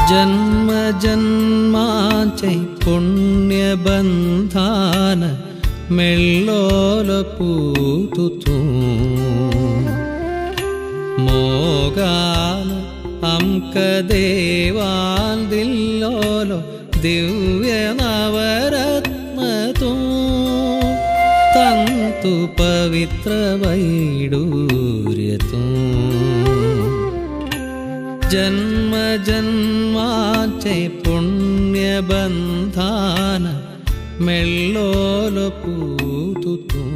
जन्म जन्माचे पुण्यबंधान मेळ्ळोल पूतु तूं मोगान आमकां देवान दिल्लोलो दिव्य नवरत्न तूं तंतु पवित्र वैडूर्य तूं जन्म जन्माचे पुण्यबंधान मेळ्ळोल पूतु तूं.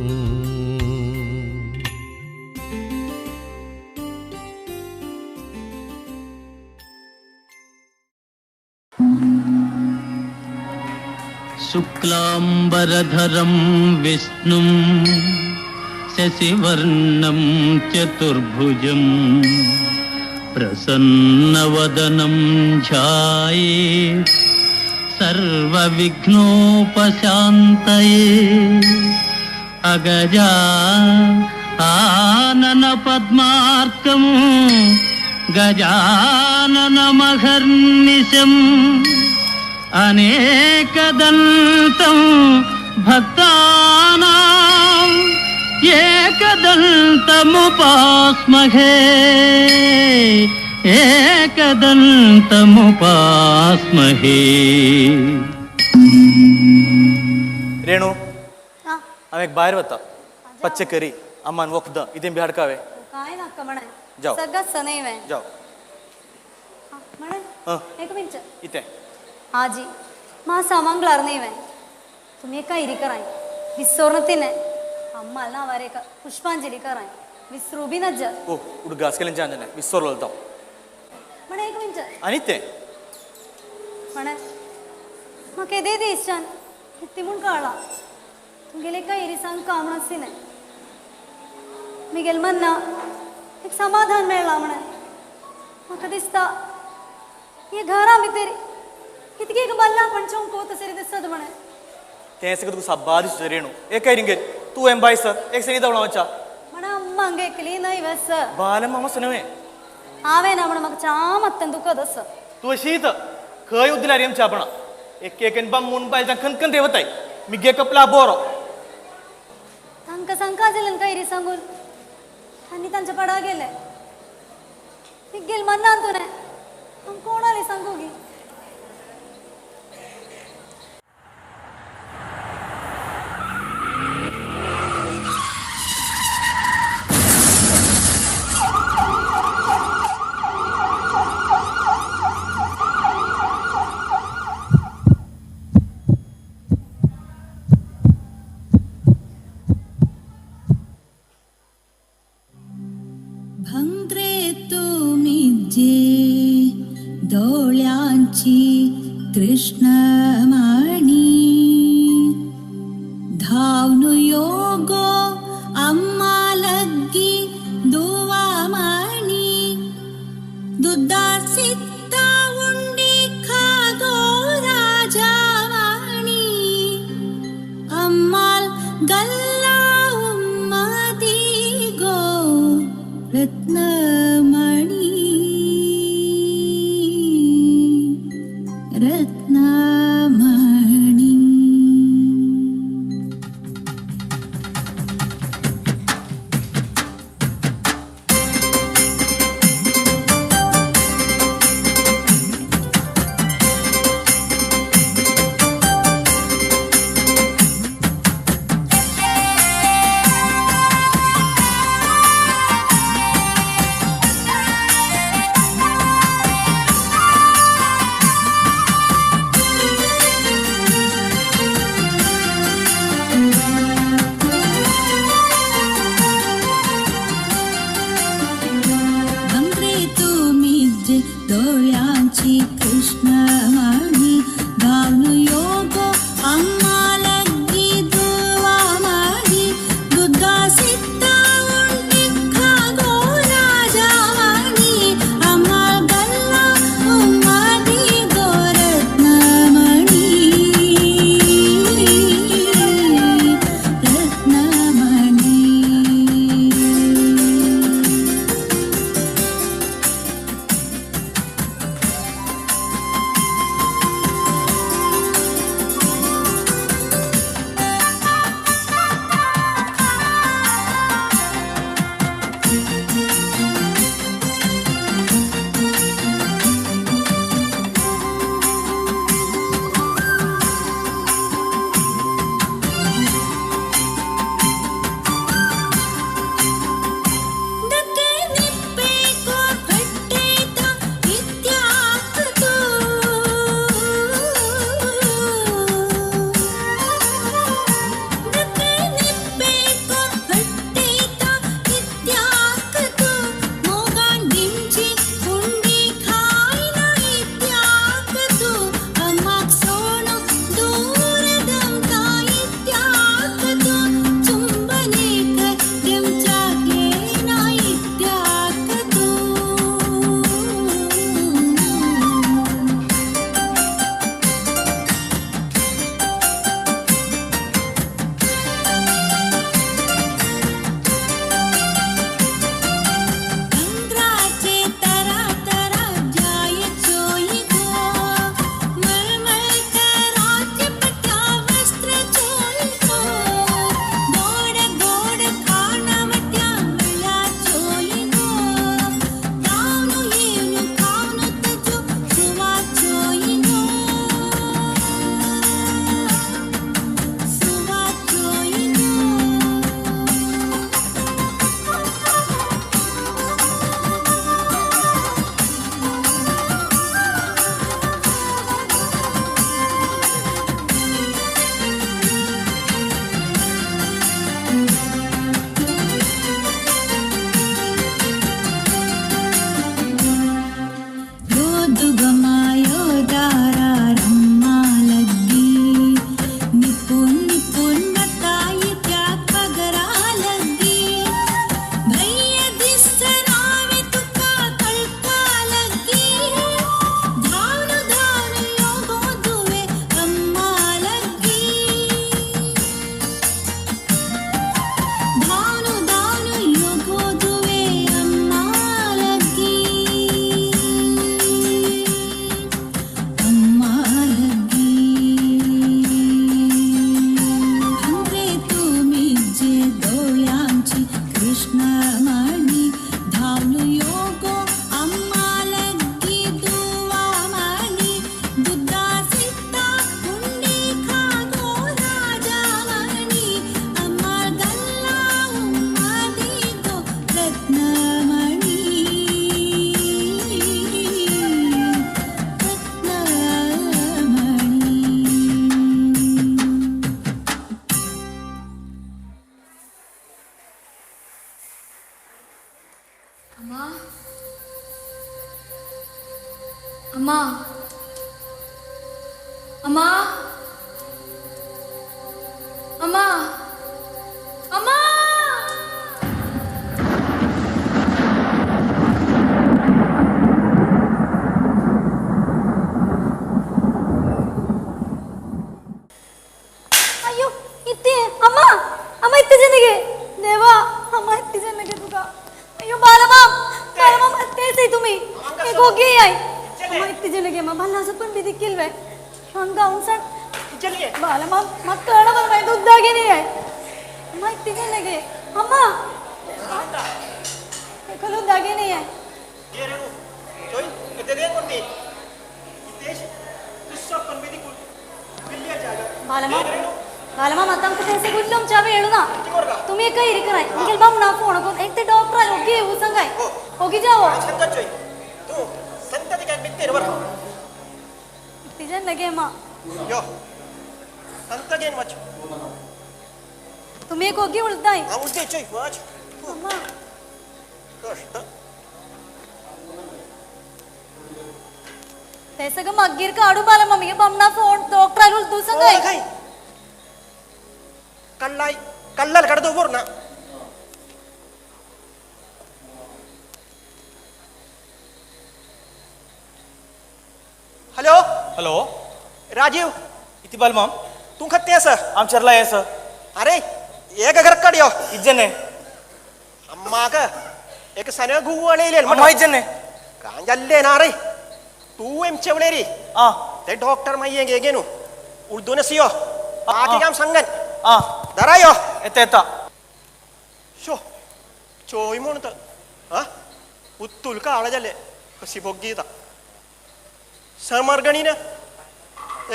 शुक्लांबरधरं विष्णुं शशिवर्णं चतुर्भुजं प्रसन्नवदनं ध्यायेत् सर्वविघ्नोपशान्तये. अगजा आनन पद्मार्कं गजाननमहर्निशम् अनेकदन्तं भक्तानां एकदन्तमुपास्महे एकदन्तमुपास्महे. रेणू हांव एक भायर वता पच्चे करी अम्मान वखदां इतें बी हाडकावे काय नाका म्हणे जाओ सगळं सनय वे जाओ म्हणे एक मिनिट इतें आजी मा सामांगलार नाही वे तुम्ही कायरी कराय विसोरनतीने अम्माला वारे पुष्पांजली कराय विसरू बी नज्ज ओ उडगास केलें जान जाने विसोरलो म्हणे एक मिनिट आनी ते म्हणे म्हाका येदे दिसच्यान किती म्हूण कळ्ळां तुमगेले कायरी सांग काम नासिने मिगेल मन्ना एक समाधान मेळ्ळां म्हणे म्हाका दिसता हे घरा भितर कितके एक बल्ला पण चौंको तसरी दिसत म्हणे तें सगळं तुका साब्बा दिसता रेणू एक कायरिंगेर तूं एम बाय सर एक सनी धांवणा वचा म्हण अम्मा हांगा एकली न्हय वेस बाल मामा सनवे हांवें ना म्हण म्हाका जाम अत्यंत दुखद आसा तूं अशीच खंय उद्दिल्यार आमच्या आपणा एक एक बाम बायल खनखन देवताय मिगे कपला बोरो तांकां सांगका जालें कायरी सांगून आनी तांच्या पडा गेले मिगेल मन्नान तुवें हांव कोणाले सांगू गी. कृष्णमणि धावनु योगो अम्मा लग्गी दुवामणि दुद्दासित्ता उंडी खागो राजावाणी अम्माल गल्ला उम्मदी गो रत्नमणि रत्नमणि. कृष्णमणि धावनु योगो अम्मा लग्गी दुवामणि दुद्दासित्ता उंडी खागो राजावाणी अम्मा गल्ला उम्मदी गो रत्नमणि रत्नमणि. अम्मा अम्मा अम्मा अम्मा अयो इत्ते अम्मा अम्मा इत्ते जनगे देवा अम्मा इत्ते जनगे तुका अयो बालमाम बालमाम तेच तुम्ही एक ओगे आई अम्मा इत्ते जनगे अम्मा भल्ला पण बिदी किलवे हंगा उंसण बालमाम मग कळलं मला माहिती उद्दागे नाही आहे अम्मा इत्ते जनगे अम्मा एकल उद्दागे नाही आहे ये रेणू चोई इथे दे कोणती इतेश तुस्सा पण बिदी कुल बिल्लिया जागा बालमाम बालमाम आता आमकां तें सगळें आमच्या वेळ ना तुम्ही एक इरी कराय मुगेल बाम ना फोन करून एक ते डॉक्टर आले ओगी येऊ सांगाय ओगी जावो संगत चोई तू संतती काय बित्ते वर तिजन लगे मा यो संत गेन वच तुम्ही एक ओगी उलताय हा उलते चोई वच अम्मा कष्ट ते सगळं मागीर काडू बालमाम हे बामना फोन डॉक्टर आले तू सांगाय कल्लाय कल्लाल कडदो बोर ना हॅलो हॅलो राजीव इति बालमाम तू खत्ते सर आम चरला आहे सर अरे एक घर काढ यो इज्जने अम्माक एक सನ गुवळेले अम्मा इज्जने कांजल्ले ना रे तू एम चेवळेरी आ ते डॉक्टर माई गेगेनु उर्दून सियो बाकी काम संगन आ दरायो येता येता शो चोय म्हणत हा उत्तुल काळ जाले कशी भोगीता समर्गणीन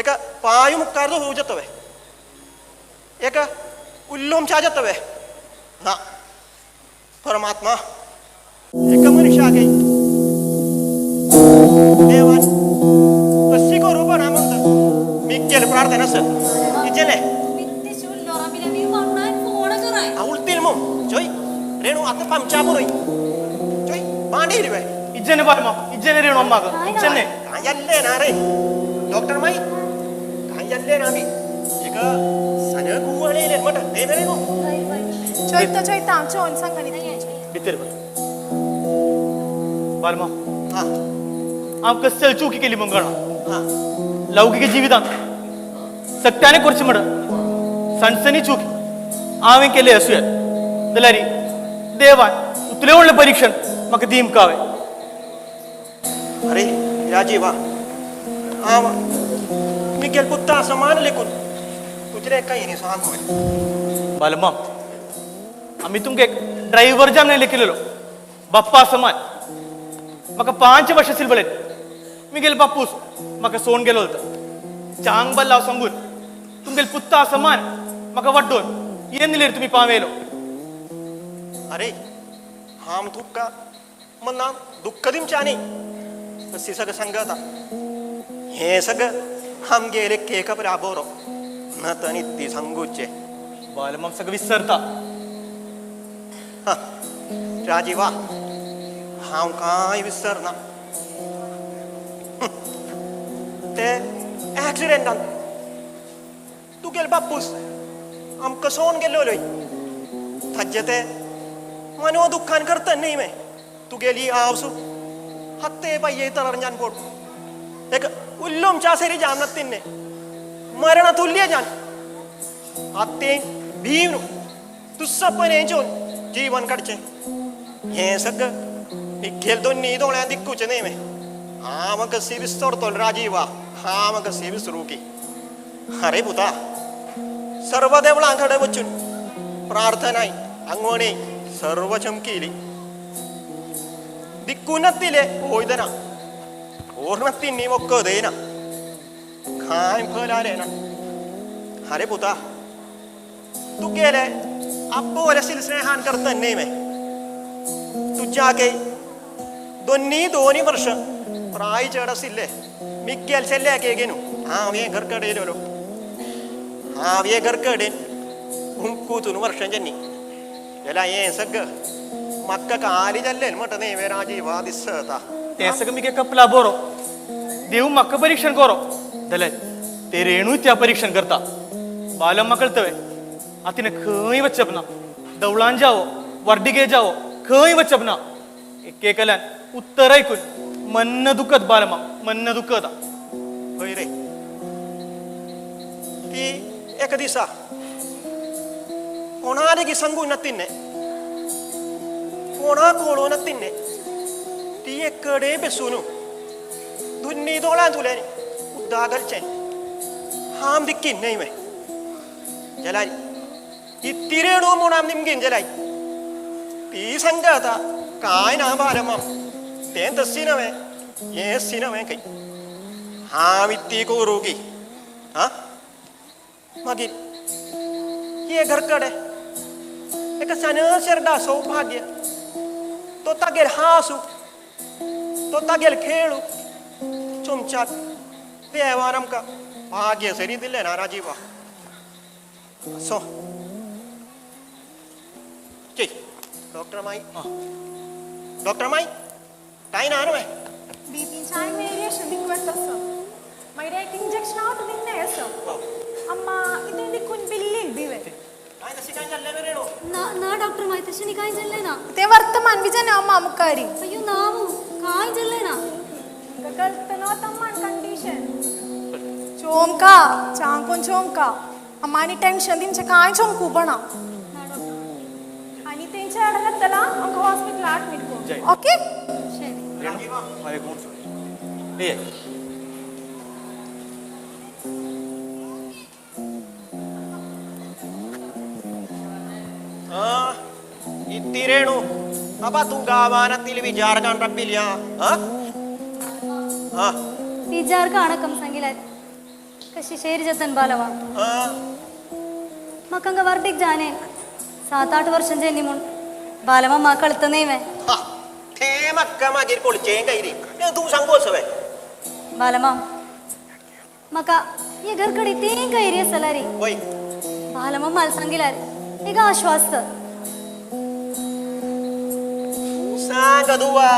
एक पायु मुक्कारದು होऊ जातवे एक उल्लोमच्या जातवे ना परमात्मा एक मनुष्य गे देवान कशी करू पण म्हणत मी केलं प्रार्थना सर इचेले उलतील मग चोय रेणू आता पामच्या पुरोय चोय बांडी रे इज्जने बालमा इज्जने रेणू अम्माग इज्जने कांजल्ले ना रे डॉक्टर माई कांजल्ले ना मी एक सನ गुवळेले मट दे रेणू चोयता चोयता चोन सांगा भितर बालमा हा आमकां चल चुकी केली मंगळा हा लौकिक जीवितांत सत्याने करची म्हण सणसणी चूक हांवें केले आसूं येत जाल्यार देवान उतले व्हडलें परीक्षण म्हाका दिमकावे अरे राजीवा हांव मिगेल पुत्ता समान लेखून तुजरे काही न्ही सांगू बालमा आमी तुमकां एक ड्रायव्हर जाम न्ही लेखिलेलो बाप्पा समान म्हाका 5 वर्सां सिलबलेत मिगेल बापूस म्हाका सोन गेलो होता चांग बल्ला हांव सांगून तुमगेल पुत्ता समान म्हाका वाड्डोन येन दिलेर तुमी पावेलो अरे हांव तुका मना दुःख दिमच्या न्ही तशी सगळं सांगता हे सगळं आमगेले केक बरोबर न तनी ती सांगूचे बालमाम सगळं विसरता राजीवा हांव कांय विसरना ते एक्सिडेंटान तुगेल बापूस आमकां सोन गेल्लो ताजे ते मनो दुःखान करता न्ही में तुगेली आवसू हत्ते बाये तरंजान पोट एक उल्लोमच्या सेरी जाम तिन्ने मरण तुल्य जान आत्ते भीम तुस्सपन चोन जीवन काडचें हें सगळं मिगेल दोन्ही दोळ्यां दिक्कूचें न्ही में हांव कशी विसरतलो राजीवा हांव कशी विसरू की अरे पुता सर्व देवळां कडेन वचून प्रार्थनाय आंगवणी सर्व चमकिली दिक्कूनच दिले वयतना ओर्णत्तिन्नी ಒಕ್ಕೋದೇನ ಕಾಯ್ ಫಲಾಲೇನ अरे पुता तुगेले अब्बो सिल स्नेहान करता नहीं मैं तुझ्या के दोन्ही दोन्ही वर्ष प्राय चड आशिल्ले मिगेल सेल्ले केगेनु हांवें घर कडेन येयलो हांवें घर कडेन हुंकूतून वर्षांच्यांनी जाल्यार हें सगळं म्हाका काली जाल्लें म्हणटा न्ही राजीवा दिसता तें सगळें मिगे कपला बरो देव म्हाका परीक्षण करो जाल्यार ते रेणू त्या परीक्षण करता. बालम्मा कळतवे आतिने खंय वचप ना, दवळान जावो वर्डिगे जावो खंय वचप ना. एकेकल्यान उत्तर ऐकून मन दुखत बालमा, मन दुखत. हय रे, ती एका दिसा कोणा लेगीत सांगू ना तिन्ने, कोणा कळोवना तिन्ने, ती एक कडे बेसून दुन्नी दोळां तुल्यानी उद्दा घालचें हांव दिक्कीन न्हय में जाल्यार इत्ती रेणू म्हूण आम निमगीन जाल्यार ती सांगता आतां कांय ना बालमा, तें तस्सी नवें हें सी नवें खंय हांव इत्ती करूं की. आं मागीर हे घर कडे एका सनशरडा सौभाग्य तो तागेर हांसू, तो तागेर खेळू चमच्यात देवान आमकां भाग्य सरी दिलें ना राजीवा. सो डॉक्टर माई, डॉक्टर माई काय ना न्हय बीपी चाय वेरिएशन दिक्कत असो मागीर एक इंजेक्शन आवट दिन्ने असो अम्मा इथे दिक्कून बिल्ली दिवे काय तशी काय जाल्लें रे रेणू? ना ना डॉक्टर माई, तशी नी काय जाल्लें ना. ते वर्तमान विजन अम्मा मुखारी. अय्यो नावू काय जाल्लें ना. कल्पना तम्मान कंडिशन चोमका चांकोन चोमका अम्मानी टेन्शन दिनचे काय चोमकू बना आणि तेंच्या अडगतला आमकां हॉस्पिटल ऍडमिट कर. ओके ए इत्ती रेणू बाबा तूं गावानातील विचार काण रब्बिल्या. हां विचार काण कम सांगिलाय कशी शेर जतन बालवा. मकंग वर्दिक जाने 7-8 वर्षांचे निमुण बालवा मा कळत नाही वे. ते मक्का मागीर कोळचें काय रे तूं सांगू सवे बालमा मका ये घर कडे ते काय रे सलारी होय बालमा माल सांगिलाय एक आश्वास्त सांग दुवा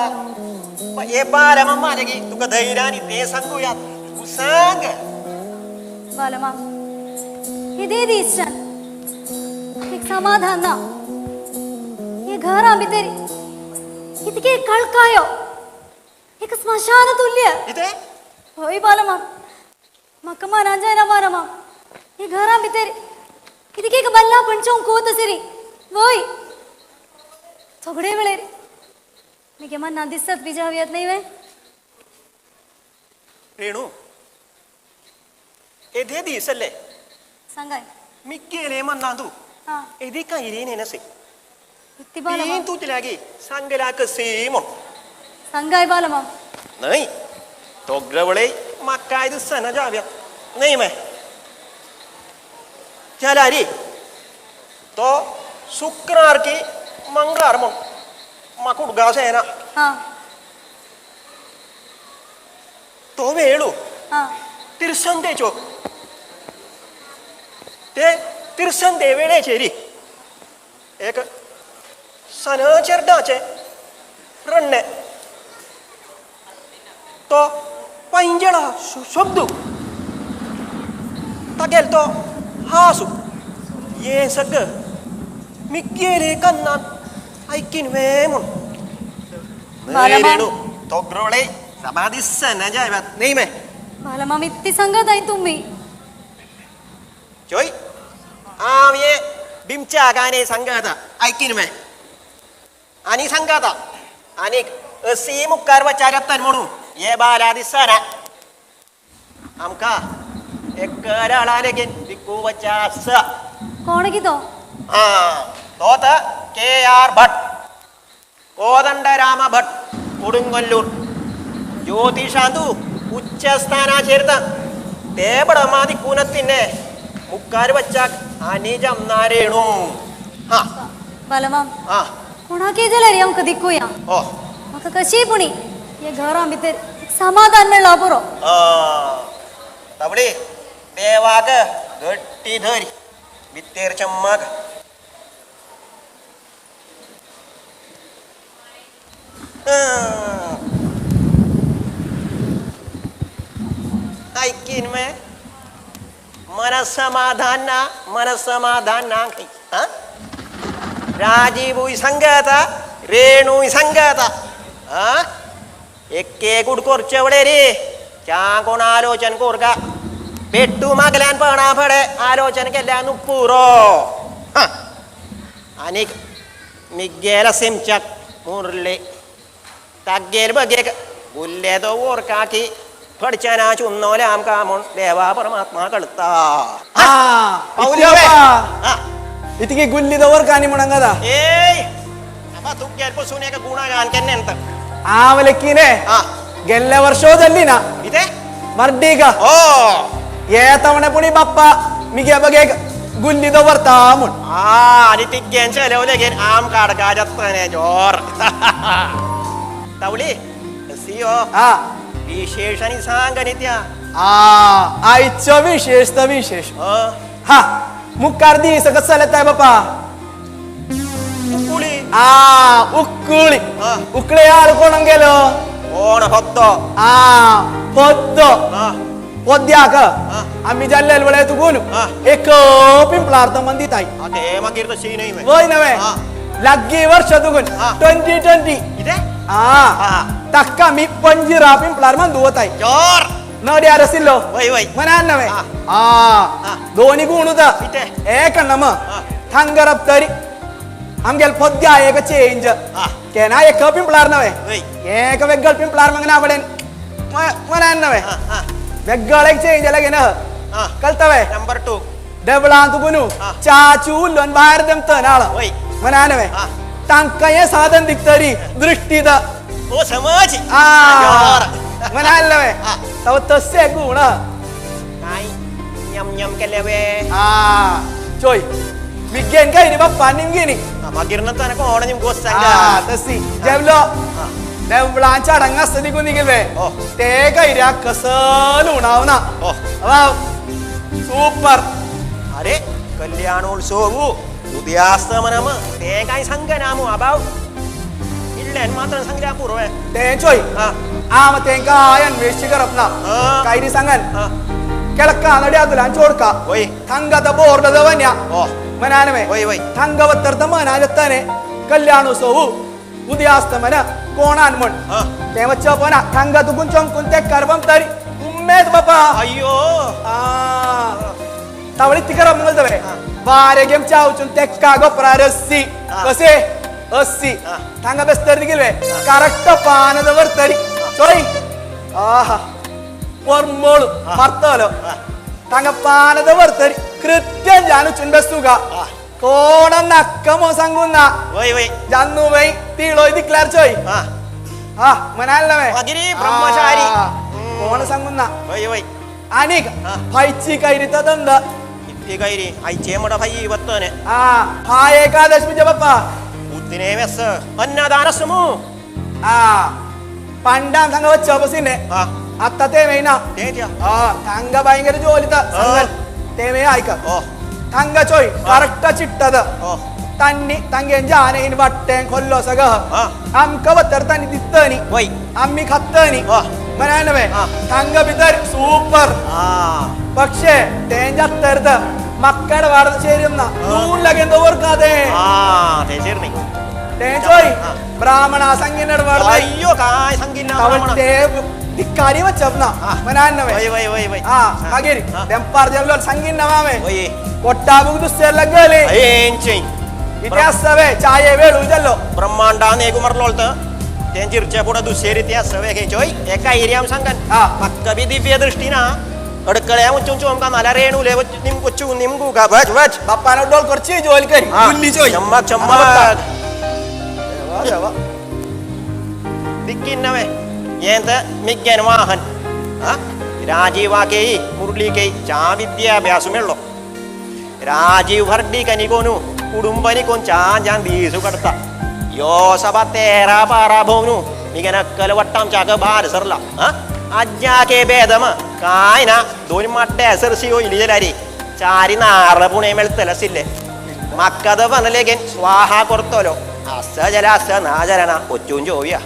हे बालमा मागे तुका धैर्याने ते सांगूया तू सांग बालमा हे दे दिसशान एक समाधान ना. हे घर आम्ही तरी इतके कळकायो एक स्मशान तुल्य इथे होय बालमा मका मनान जायना बालमा. हे घर आम्ही तरी इतके एक बल्ला पण चौंकवत सरी वय थोडे वेळे मी केव्हा ना दिसत विजावियत नाही वे. रेणू एधे दिसले सांगाय मी गेले म्हणना तू एधी काही रे नसे इत्ती बालमा तू तिला गी सांगला कसे म्हण सांगाय बालमा. नाही तो ग्रवळे मग काय दिसना जाव्यात नाही मैं चला रे तो शुक्रवार की मंगळवार म्हण म्हाका उडगास येना तो वेळू तिरसंदेचो ते तिरसंदे वेळेचे री एक सनचेरडाचे रण्णे तो पंजळा शब्द तागेल तो हासू ये सगळं मी गेले कन्नान ऐकीन वे म्हण. तो ग्रोळे समाधी सना जायवात नाही मैं बालमा मी ती सांगत आहे तुम्ही चोय आम ये बिमच्या आगाने सांगत ऐकीन मैं आणि सांगत आणि असी मुक्कार वचारत म्हणून ये बाला दिसना आमका एक कराळा लेगीन दिकू वचास कोण की तो? तो तर के आर भट कोदंडराम भट കൊടുങ്ങല്ലൂർ ജ്യോതിഷാന്തു ഉച്ചസ്ഥാനാചേർത്ത തേപടമാതി കൂനത്തിന്നെ മുക്കാർ വച്ചാ അനിജംനാരേണു. बालमा कोणाके जाल्यार आमकां दिकूया म्हाका कशी पुणी हे घरा भितर समाधान मेळ्ळा पुरो. ताबडी देवाक गट्टी धर भित्तेर चम्माक. लेकिन में मनसमाधान ना मनसमाधान ना हाँ राजीव संगत रेणु संगत हाँ एके कुडकोरचवड़े रे क्या कोण आलोचन कोरगा पेट्टू मागल्यान पणा फडे आलोचन केल्यान पुरो हाँ अनेक मिगेल सिमचक मुरले तागेल बगेक गुल्ले तो ओर काकी फडच्याना चुन्नोले आमकां म्हूण देवा परमात्मा कळता. इतकी गुल्ली दवर कानी म्हणून కదా. ఏయ్ అబ్బా ತುಗ್ಗೇಲ್ ಪಸುನ್ ಏಕ ಗುಣಗಾನ್ ಕೆನ್ನೆ ಅಂತ. ಆವಲಕ್ಕಿನೇ ಗೆಲ್ಲ ವರ್ಷೋದಲ್ಲಿನ ಇದೆ ಮರ್ಡೀಗ ಓ ಏ ತವಣೆ ಪುಣಿ ಬಪ್ಪ ಮಿಗೆ ಬಗೆ गुल्ली दवरता म्हूण. आ आनी तिग्गेन चलवलेगेन आम काडका जोर तावली सियो विशेष आनी सांग आनी त्या. आ आयचो विशेष तो विशेष. हा मुखार दीस कसो चलताय बापा. उकुळी. आ उकुळी उकळे यार कोण गेलो कोण फक्त आ फक्त पद्याक आम्ही जाल्ले वेळे तुगून एक पिंपळार मंदित आई. मागीर तशी न्हय वय नवे लाग्गी वर्ष तुगून 2020 ताका आमी पंजिरा पिंपळार मंदू वताय नड्यार आशिल्लो मनान नवे दोनी गुण उता एक नम थांगर तरी आमगेल पद्या एक चेंज केना एक पिंपळार नवे एक वेगळ पिंपळार मग आवडेन मनान नवे वेगळ एक चेंज जाल्यार घेना कळतवे. नंबर 2 देवळां तुगून चाचू उल्लोन भायर देमत नाळ मनान नवे तांकां हें साधन दिकतरी दृश्टी ओ समज मनान नवे तव तशें गुण काय यम यम केले वे चोय मिगेन काय न्ही बाप्पा निमगेनी मागीर नंतर कोण निम गोश्ट सांगा तशी जेवलो देवळांच्या अडंग आसता दिकून निघेल ते गैऱ्या कसल उणावना सुपर. अरे कल्याणोत्सव उदयास्तमनम ते काय सांगना मू अबाव इल्ल्यान मात्र सांगल्या पुरो ते चोय आ मग तेंका अन्वेषण करप ना काय री सांगन केळका नड्या तुला चोडका थांगा त बोर्ड दवन्या मनानवे थांगा वत्तर त मना जत्ताने कल्याणोत्सव उदयास्तमन कोणान म्हण ते वच्च थांगा तुकून चमकून ते करबम तरी उमेद बापा. अय्यो तावळी तिकरा मंगल तवे बारे गेम चावचून ते कागो रस्सी कसे अस्सी थांगा बेस्तर दिगिल करेक्ट पान दवर तरी चोय आहा परमोळ मारतलो थांगा पान दवर तरी कृत्य जानू चुन बेस्तुगा कोण नक्कमो सांगून ना जानू बाई तिळोय दिकल्यार चोय हा म्हणाल नव्हे मागीर ब्रह्मचारी कोण सांगून ना आनीक फायची कैरी तर धंदा इतकी कैरी आयचे म्हणा फाई वत्तने हा हा एकादश म्हणजे बाप्पा उद्दिने वेस अन्नदान समू हा पांडाम सांगा वच्च बसीने आता ते मेना थांगा बायंगर जोलिता सांगल ते मे ऐका थांगा चोय करेक्ट चिट्टद तांनी तांगेंच्या आने वाट्टें खोल्लो सगळं आमकां वतर तांणी दित्तनी आम्ही खात्तनी म्हणाय नव्हे थांगा भितर सुपर पक्षे तेंच्या तर मक्कड वाढ शेरीम ना नून लागेन दवर का ते ते चोय ब्राह्मणा सांगीन वाढ अय्यो काय सांगीन ना ते धिक्कारी वचप ना म्हणाय नव्हे हा मागीर देंपार जेवलो सांगीन ना मामे कोट्टा बुक दुसरे लागले इतिहास सवे चाये वेळ उजल्लो ब्रह्मांडान एक मरलोळत तेंचिरच्या पुढे दुसरे इतिहास सवे घेचोय एका एरियाम सांगन मक्का बी दिव्य दृष्टी ना अडकळ्या उंच आमकां नाल्यार रेणू ले निम कोच्चू निमगू का वच वच बाप्पान डोल करची जोल करी गुल्ली चोय चम्मक चम्मक दिक्कीन नव्हे येंत मिग्गेन वाहन राजीवाकेई मुरलीकेई चा विद्याभ्यास मेळ्ळो राजीव भरडी कनिकोनु कुटुंबानी कोण छान छान दिसू काडता यो सभा तेरा पारा भोवनु मिगे नक्कल वट्टामच्याक भार सरला आज्याके भेदम काय ना दोन माड्डे सरसी होईल जाल्यार चारी नारळ पुणे मेळतले आशिल्ले म्हाका तर बनले स्वाहा करतलो आसा जाल्यार आसा ना जाल्यार ना वचून जेवया.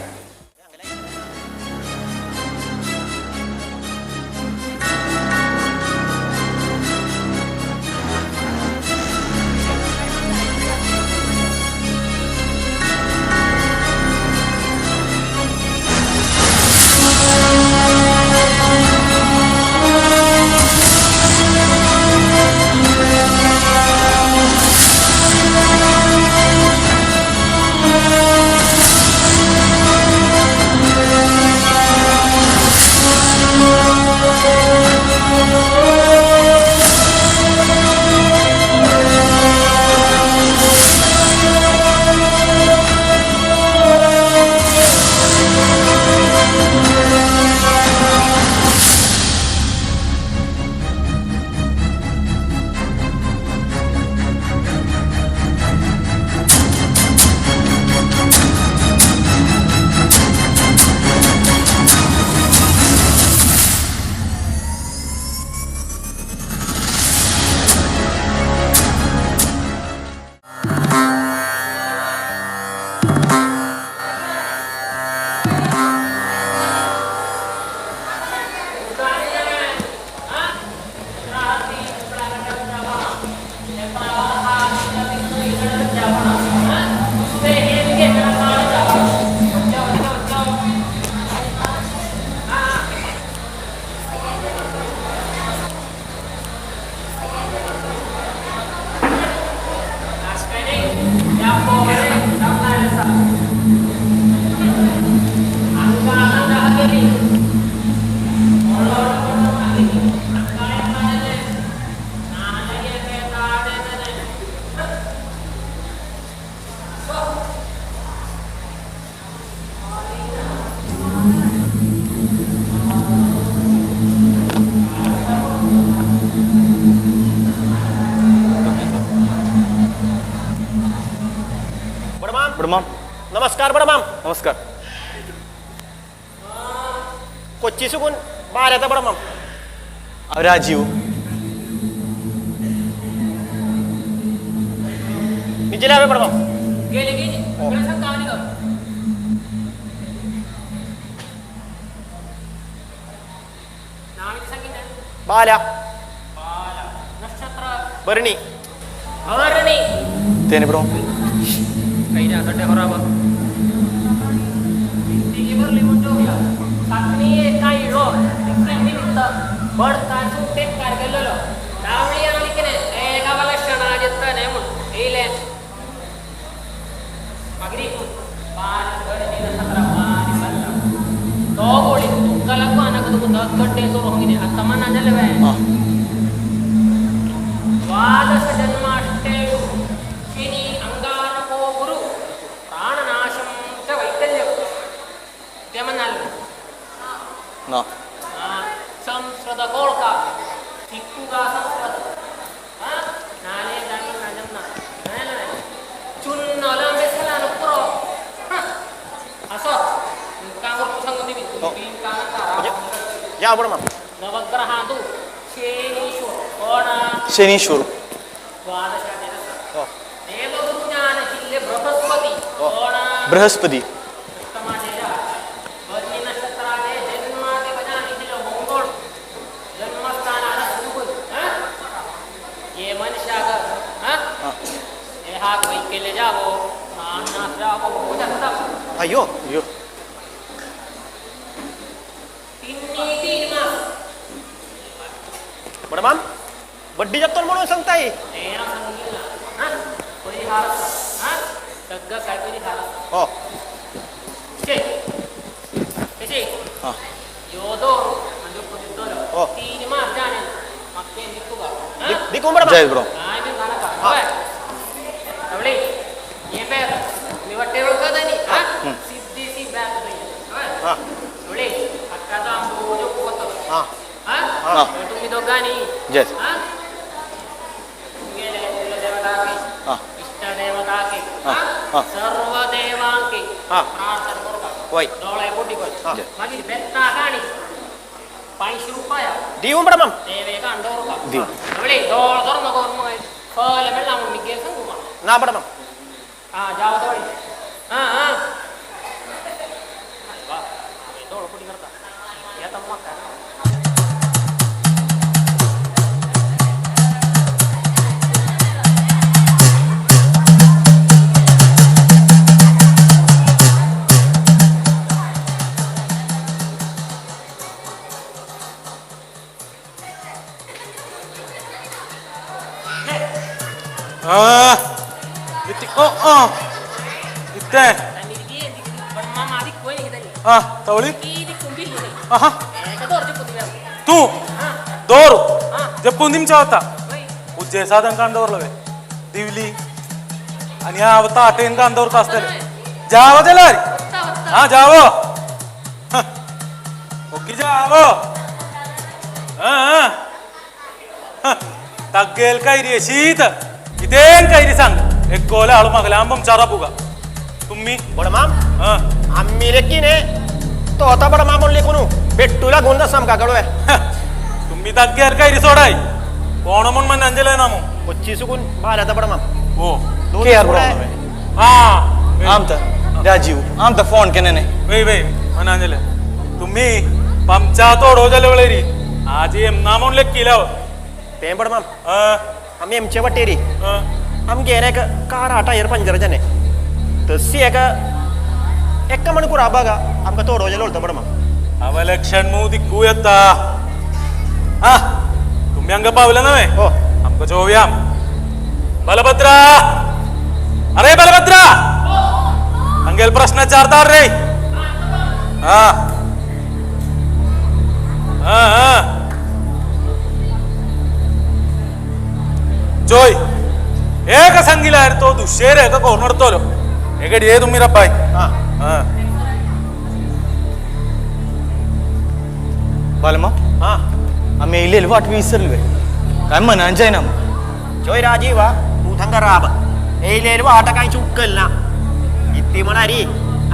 नमस्कार बडा माम. नमस्कार. कोच्ची सुकून बाहेर येता बडा माम. राजीव. निजे लावे बडा माम. गेले गेले. बाल्या. नक्षत्र. बरणी. भरणी. तेने बरो. काही ना सड्डे खराब. तिगी भरली म्हणजे होया. सातनी काही रो. निमित्त बड काजू टेक कार गेलेलो. तावळी आलिकने ಏಕವಲಕ್ಷಣಾಜಿತ್ತನೆ ಮುನ್ ಇಲೆ ಮಗರಿ ಪಾನ ಭರಣಿ ನಕ್ಷತ್ರ ವಾನಿ ಬಲ್ಲ. ತೋಗೋಳಿ ತುಕ್ಕಲಕ್ಕೂ ಅನಗದು ದೊಡ್ಡ ಸೋರು ಹೋಗಿದೆ. ಅತ್ತಮ್ಮ ನನ್ನಲ್ಲವೇ. ದ್ವಾದಶ ಜನ್ಮಾಷ್ಟೇಯು ಶನಿ ಅಂಗಾರಕೋ ಗುರು ಪ್ರಾಣನಾಶಂ ಚ ವೈಕಲ್ಯಂ ತೆಮನಲ್ಲ ಸಂಸ್ಕೃತ ಕೋಳ್ಕ ಸಿಕ್ಕುಗ ಸಂಸ್ಕೃತ ನಾನೇ ದಾನಿ ನಜಮ್ನ ಚುನ್ನಲ ಬೆಸಲ ಪುರೋ ಅಸೋ ಕಾಂಗರ್ ಕುಸಂಗ ದಿವಿ ಯಾ ಬಡಮ ನವಗ್ರಹಾದು ಶನೀಶ್ವರ ಕೋಣ ಶನೀಶ್ವರ ದ್ವಾದಶ ದೇವಗುರು ಜ್ಞಾನ ಬೃಹಸ್ಪತಿ ಕೋಣ ಬೃಹಸ್ಪತಿ ಅಯ್ಯೋ ಅಯ್ಯೋ बडमाम बड्डी जातो म्हणून सांगताय. हो जय ब्रो. जय तू दोर जपून दिमचा होता उज्जय साधन कांदवरलवे दिवली आणि आवता आटेन कांदवर कास्तले जावो त्याला हा जावो ओके जावो तग्गेल काय रे शीत इतेन काय रे सांग एक गोला आळू मागला आंबम चारा पुगा तुम्ही बडमाम आम्ही लेकीने तो आता बडमाम म्हणले कोणू बेट्टूला घेऊन जा सामका कडवे तुम्ही तग्गेल काय रे सोडाय कोण म्हणून मन अंजलय ना मग कोच्ची सुकून बाहेर आता बडमाम हो के यार हा आमता राजीव आमता फोन केने ने वे वे मन अंजलय तुम्ही पंचा तोडो झाले वळेरी आज एम ना म्हणून लेक केलं ते बडमाम आम्ही एमचे वाटेरी आम गेले कार आटा यर पंजर जाने तशी एका एका म्हण कुराबा गा आमकां तोडो जालो उलता बडमाम अवलक्षण मू दिक्कू येता हा तुम्ही अंग पावलं नव्हे हो आमकां चोव्या बलभद्रा अरे बलभद्रा अंगेल प्रश्न चारतार रे हा हा हा जोय एक संगिला तो दुशेर एका कोर्नडतोलो एगड ये तुम्ही रब्बाय हा हा बालमा हा आम्ही येईल वाट विसरले काय मनान जायना जोय राजीवा तू थंगा राब येईल वाटा काय चुकल ना ती म्हणारी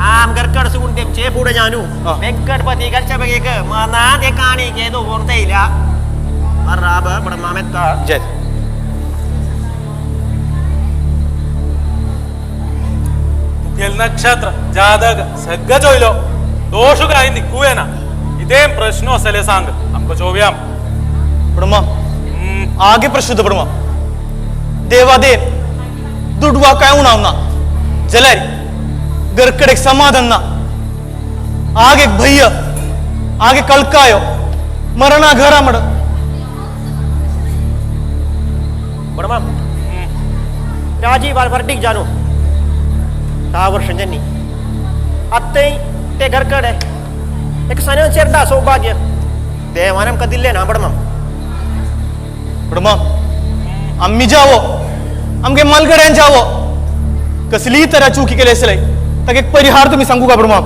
आमगर कडसून तेमचे फुडें जानू वेंकटपती घरच्या बगेक मनात एक आणी घेतो बोलता येयल्या बराबर बडमामेत्ता जय तुगेल नक्षत्र जातक सगळं जोयलो दोष काय निकूयना इदें प्रश्न असले सांग आमकां चोव्याम बडमा आगे प्रश्न बडमा देवादेव दुडवा काय उणाव ना जल्यार घरकडे समाधान ना आगे भय्य आगे कळकायो मरणा घरा मड बडमा राजीव वर्डिक जाणू 10 वर्षांनी आत्ताय ते घरकडे एक सन्यान चेरडा सौभाग्य देवान आमकां दिल्लें ना बडमा बडमा आम्ही जावो आमगे मालगड्यान जावो कसलीय तरा चुकी केली आसले ताका एक परिहार तुम्ही सांगू का बडमा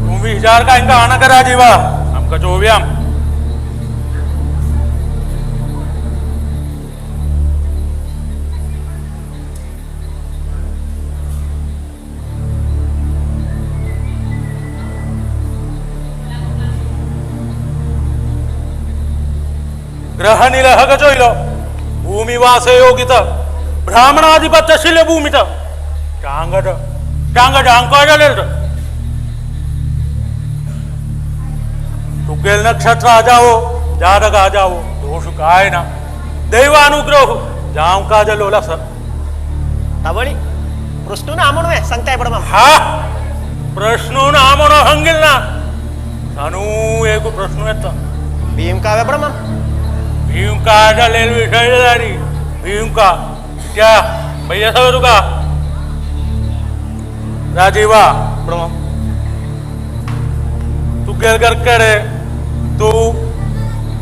तूं विचार काय आणा का राजीवा आमकां चोव्याम ग्रह निलह जोयलो भूमिवास योगित ब्राह्मणाधिपत्य शिल्य भूमित टांगड टांगड अंक जालेल तुगेल नक्षत्र आजावो जातक आजावो दोष काय ना दैवानुग्रह जाव का जलोला सर तावळी प्रश्न ना म्हणून सांगताय बडमा हा प्रश्न ना म्हणून हंगेल ना सानू एक प्रश्न येता भीम काव्य बडमा भीमका जालेल विषय जारी भीमका क्या भैया सगळं तुका राजीवा बडमा तुगेल घरकडे तू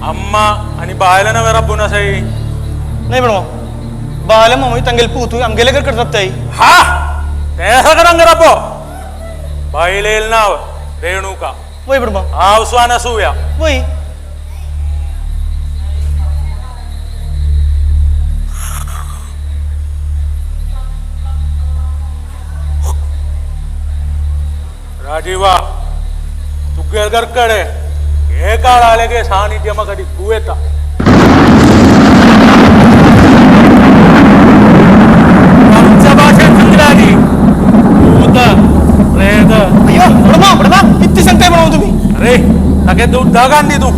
अम्मा आणि बायला नव्हे रब्बून असाई नाही बडमा बायला मामी तांगेल पूतू आमगेले घरकडे रबताई हा ते सगळं रब्बो बायलेल नाव रेणुका वय बडमा आवस्वान असूया वय राजीवा तुगेल घरकडे एका आले गे सानिध्य म्हाका दिकू येता आमच्या भाशेत सांगला भूत प्रेत अय्यो बडमा बडमा किती सांगताय बडमा तुम्ही अरे ताके दूध दगान दी तू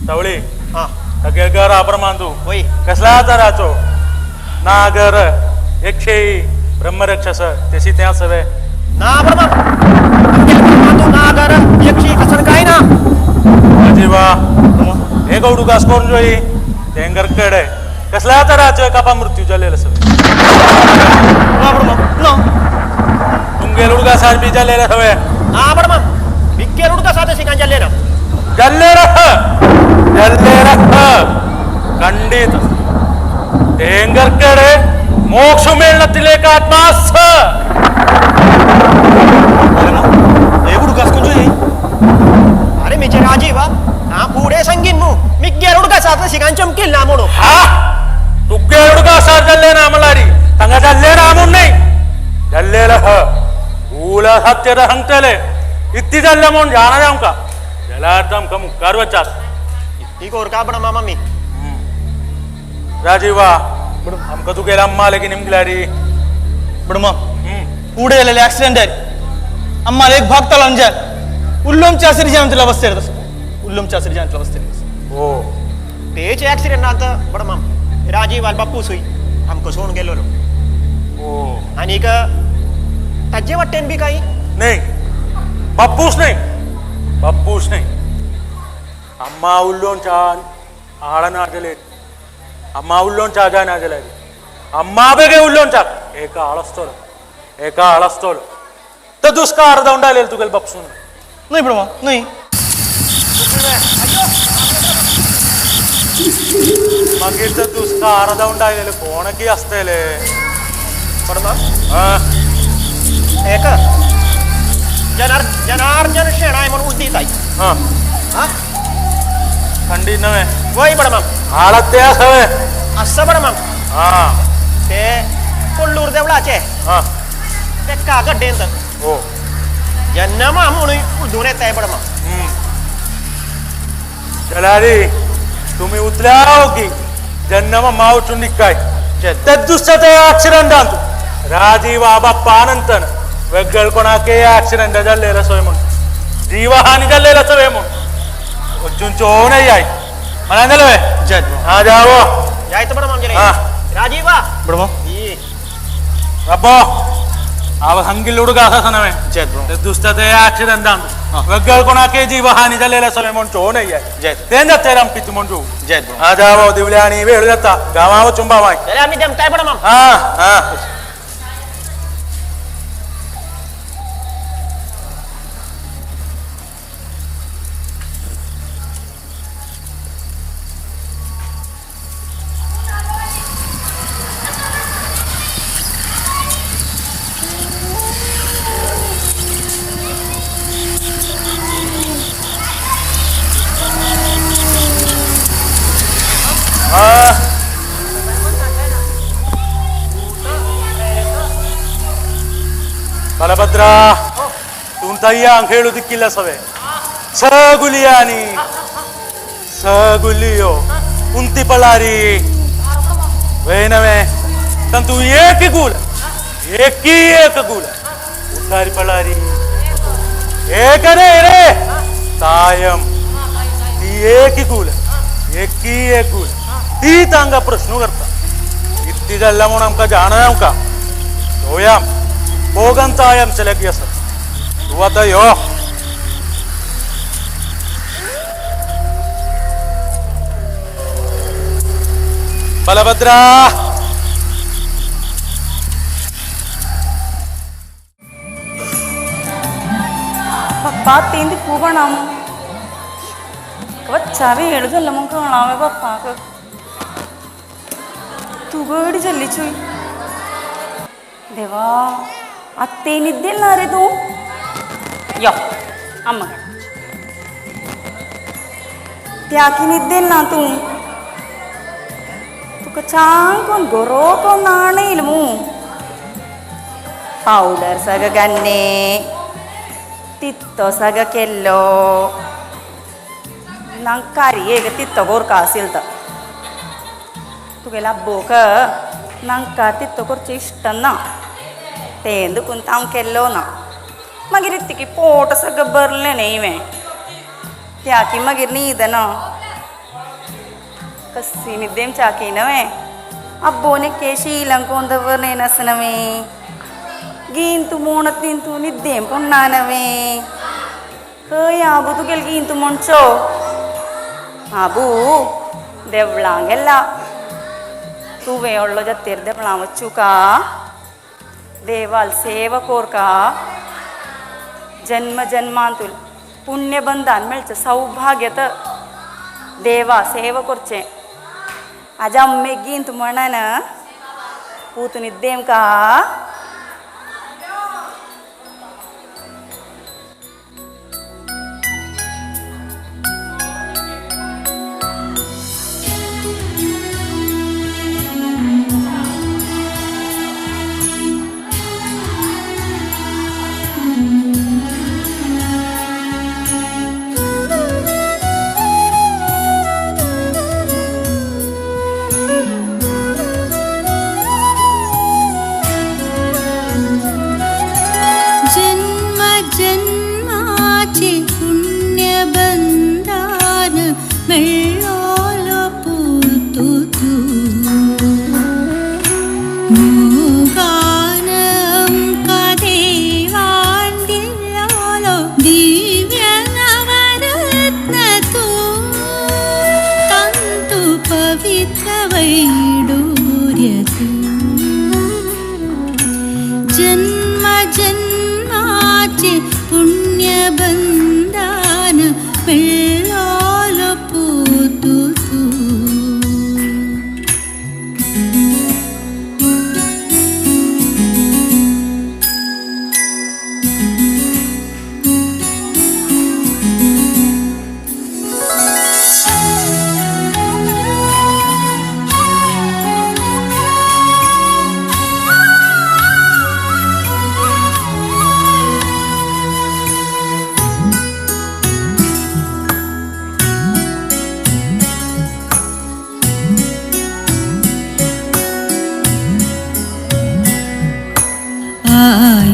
तवळी हा ताके घर आप्रमाण तू वय कसला तराचो नागर यक्षी ब्रह्मरक्षस तेशी त्या सवे ना बडमा तू नागर यक्षी कसन काय ना राजीवा एक उडुगास कोण जोई तेंगर कडे कसला तराचो एका मृत्यू जालेला सवे ना बडमा ना तुमगेल उडगासार बी जालेला सवे ना बडमा बिक्केर उडगासा तशी काय जाल्ले ना जाल्ले रह जाल्ले रह खंडित तेंगरकडे मोक्ष मेळनातिले आत्मास अरे मेचे राजीवा ना पुढे सांगीन मू मिग्गेर उडगासात शिकान चमकील ना म्हणू हा तुगेर उडगासार जाल्ले ना म्हणलारी तांगा जाल्ले ना म्हूण न्हय जाल्ले रह उला सत्य सांगतले इत्ती जाल्ले म्हूण जाणा आमकां जाल्यार आमकां मुखार वचात इत्ती कोरका बडमा मामी राजीवा आमकां तुगेले अम्मा लेगीन निमगल्यारी बडमा पुढे जालेले ऍक्सिडेंट जाले अम्माला एक भाग तलान जाल उल्लोम चासरी जाम तुला बसते तसं उल्लोम चासरी जाम तुला बसते हो तेच ऍक्सिडेंट आता बडमा राजीव आल बापूस हुई आमकां सोडून गेलो हो आनीक ताजे वाटेन बी काही नाही बापूस नाही बापूस नाही अम्मा उल्लोन चान आळा नाजले अम्मा उल्लोन चाजा नाजले अम्मा बेगे उल्लोन चाक एका आळस्तोलो एका आळस्तोलो तर दुष्काळ अर्धा उंडालेल तुगेल बापसून नाही बडमा नाही मागीर तर दुष्काळ अर्धा उंडालेले कोणकी असतले बडमा हा एका जनार्जन शेणाय म्हणून उद्दीत I. हां हां थंडी नव्हे वय बडमाम हाडत ते असावे असं बडमाम. हां ते कोल्लूर देवळाचे. हां ते कागड्डेंत. हो जेन्ना माम म्हणून उद्दून येताय बडमाम. जलारी तुम्ही उतल्या की जन्म मावचून निकाय ते दुसऱ्या ते ऍक्सिडेंटांत राजीव आबा पानंतन वेगळ कोणाके ऍक्सिडेंट जाल्लेला सोय म्हणून जीवहानी जाल्लेला सोय म्हणून अजून चो नाही आहे मला झालं जय. हा जावो जायचं बडमाम. हा. राजीवा बडमाम ಅಬ್ಬೋ ಅವ ಹಂಗಿಲ್ಲ ಹುಡುಗ ಅಸನವೇ ಜಯ दुसऱ्या ते ऍक्सिडेंट वेगळ कोणाके जीवहानी जाल्लेला सोय म्हणून चो नाही आहे जय. तेंजा तेराम किती म्हणून जय. हा जावो दिवल्या आणि वेळ जाता गावावर चुंबा माय. जाल्यार आमी देमताय बडमाम. हा हा ಬಲಭದ್ರ ತೂಂತಯ್ಯ ಅಂತ ಹೇಳುದಿಕ್ಕಿಲ್ಲ ಸವೆ ಸಗುಲಿಯಾನಿ ಸಗುಲಿಯೋ ಕುಂತಿ ಪಳಾರಿ ವೇನವೇ ತಂತು ಏಕಿಗೂಲ ಏಕಿ ಏಕಗೂಲ ಉತ್ತಾರಿ ಪಳಾರಿ ಏಕನೇ ರೇ ತಾಯಂ ती ಏಕಿಗೂಲ ಏಕಿ ಏಕಗೂಲ ती तांगा प्रश्न करता इत्ती जाल्ला म्हणून आमकां जाणा आमकां दोयाम भोगंतायम चलक असत तू आता यो बलभद्रा पप्पा तीन पूगणाम चावे ಹೇಳುದಲ್ಲ ಮುಂಕಾಣಾವೆ ಪಪ್ಪಾಕ तुगडी जल्ली चुई देवा आत्ते निद्देल ना रे तू यो अम्मा त्याकी निद्देल ना तू तुका चांग गोरो कोण नाणेल मू पावडर सग गन्ने तित्तो सग केल्लो ನಂಗೆ ಕಾರಿ ಈಗ ತಿತ್ತ ಗೋರ್ಕ ಸಿಲ್ತ तुगेला बोक ನಂಗೆ ತಿತ್ತ ಕೊರ್ಚೆ ಇಷ್ಟನ್ನ ತೇಂದು ಕುಂತ हांव केल्लो ना मागीर इतकी पोट सगळं भरलें न्ही हांवें त्याकी मागीर न्हीद ना कस्सी निद्देम चाकी नवें अब्बोने केशी लंकोंदवर नेनसनवे गींतु मोणत निंतु निद्देम पुण्णानवे खंय आबू तुगेल गींतु म्हणचो आबू देवळांगेला तुवें व्हडलो जातेर देवळां वचूका देवाल सेवा कोरका जन्म जन्मांतूल पुण्यबंधान मेळचें सौभाग्य तर देवा सेवा करचें आज अम्मे गींत म्हणन पूत निद्देम का जन्म जन्माचे पुण्यबंधन मेळ्ळोलो पूतु तू.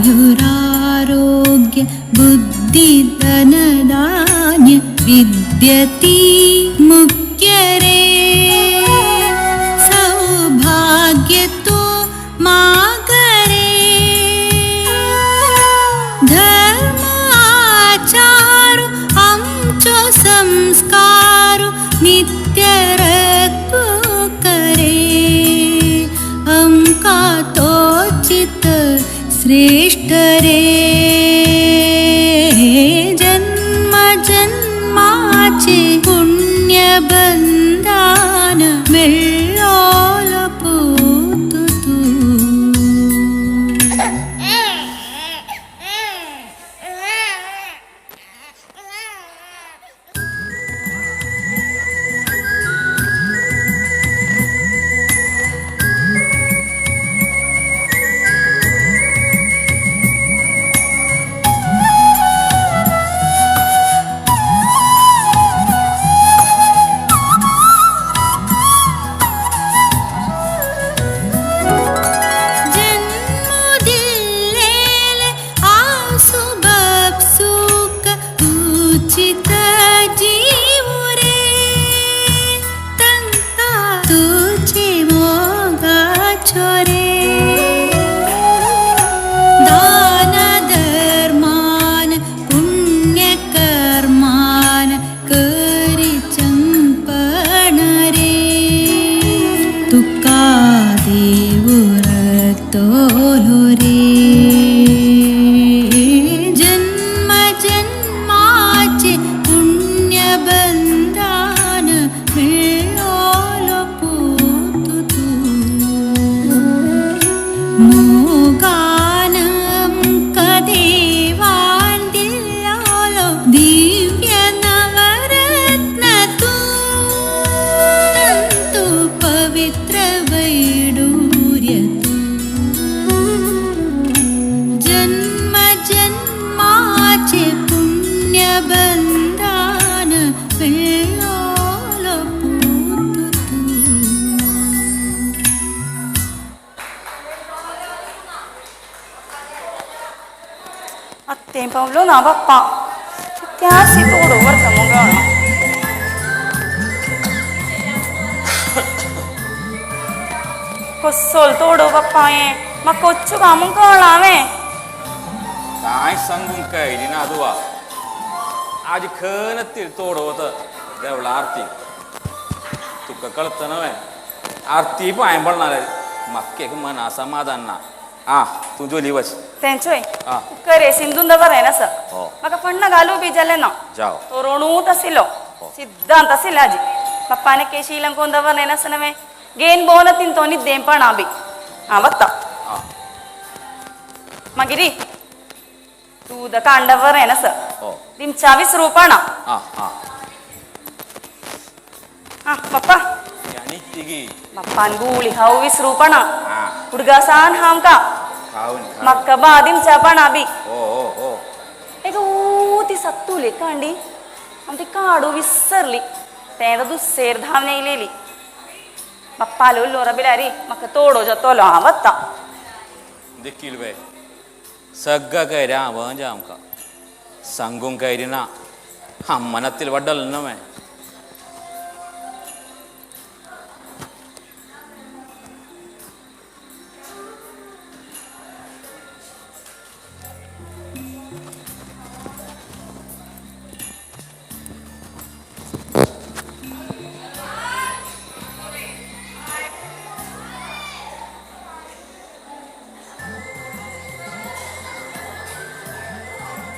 आयुरारोग्य बुद्धिधनधान्य विद्यति मुख्य रे सौभाग्य तो मागरे धर्म आचार आमचो संस्कार नित्य रखो करे अमका तो चित श्रेष्ठ रे जन्म जन्माचे पुण्य बंधान मेळ्ळोलो पूत तू. जन्म आसु बपसुक उचित जीव रे तंता तुझे मोगा छोरे दान धर्मान पुण्य कर्मान करी चंपण रे तुका देव तोलो रे जन्म जन्माचे पुण्य बंधान मेळ्ळोलो पूत तू मोगान देवान दिल्लोलो दिव्य नवरत्न तू तंतु पवित्र वैडूर्य तू जन्म जन्माचे पुण्य बंधान मेळ्ळोलो पूत तू. ಅತ್ತೇಂ ಪೌಲು ನಾ ಬಪ್ಪ ತ್ಯಾಸಿ ತೋಡು ಬರ್ತ ಮುಂಗಾಣ ಕೊಸ್ಸೋಲ್ ತೋಡು ಬಪ್ಪ ಏ ಮ ಕೊಚ್ಚು ಮುಂಗಾಣಾವೆ काय सांगून काय ना दुवा आज खन तोड होत देवला आरती तुका कळतं नव्हे आरती पाय पडणार मक्के मना समाधान ना आ तू जोली वच तेंचोय आ करे सिंधून दवर आहे ना सर हो म्हाका फण्ण घालू बी जालें ना जाओ तो रोणूत आशिल्लो सिद्धांत आशिल्लो आजी पप्पाने केशी लंकोन दवर नाही ना नव्हे गेन बोन तिंतो निद्देंपणा बी हां वत्ता मागीर दूद कांडवर आहे ना सर हो दिमचा विसरूपणा आ आ हां पप्पा आणि तिगी पप्पान गुळी खाऊ विसरूपणा आ हुडगासान हामका खाऊन मक्का बा दिमचा पणा बी हो हो हो एक ऊती सत्तुली कांडी आमची काडू विसरली तें दुसेर धांवन येयलेली पप्पा उल्लोरा बिलारी म्हाका तोडो जातलो हांव वत्ता देखील वे सगळं काय रे हांव आमकां सांगूंक काय रे ना मनातील वडल नव्हे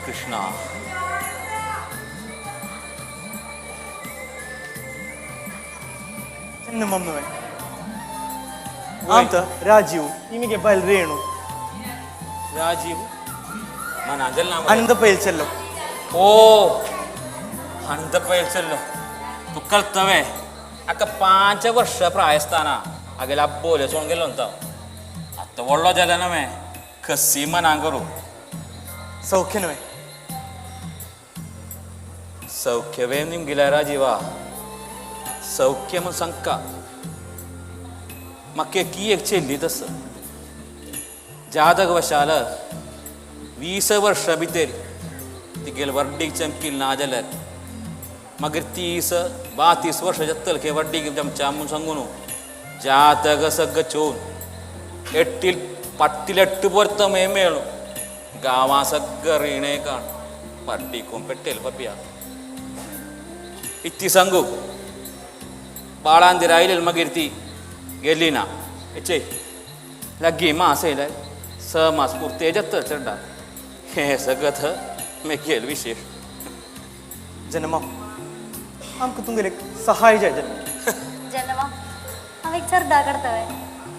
कृष्णा ಮಮ್ಮೆ ಅಂತ ರಾಜೀವ್ ನಿಮಗೆ ಬೈಲ್ ರೇಣು ರಾಜೀವ್ ಮನ ಅದೆಲ್ಲ ಅನಂತ ಪೈಲ್ಸೆಲ್ಲೋ ಓ ಅನಂತ ಪೈಲ್ಸೆಲ್ಲೋ तू कळतवे आका 5 वर्ष प्रायस्ताना आगेला बोले सोडून गेलो ಅಂತ आत्ता व्हडलो जाले नव्हे कसी मनां करू सौख्य नव्हे सौख्यवे निमगिला राजीवा सौख्य म्हण सांगका म्हाका की एक चेल्ली तस जादक वशाल 20 वर्सां भितर तिगेल वर्डीक चमकील ना जाल्यार मागीर 30 32 वर्सां जातले खे वर्डीक चमच्या म्हूण सांगू न्हू जातक सगळं चोवन एट्टील पट्टील एट्टू परत मे मेळू गांवां सगळं रिणें काण वर्डी कोण पेट्टेल पपिया इत्ती सांगू बाळांदीर आयलेल मागीर ती गेली ना हेचे लागीं मास येयले 6 मास पुरते जाता चडा हें सगळं मेगेल विशेश. जनमा आमकां तुमगेलें सहाय जाय. जनमा हांव एक चरदा करता.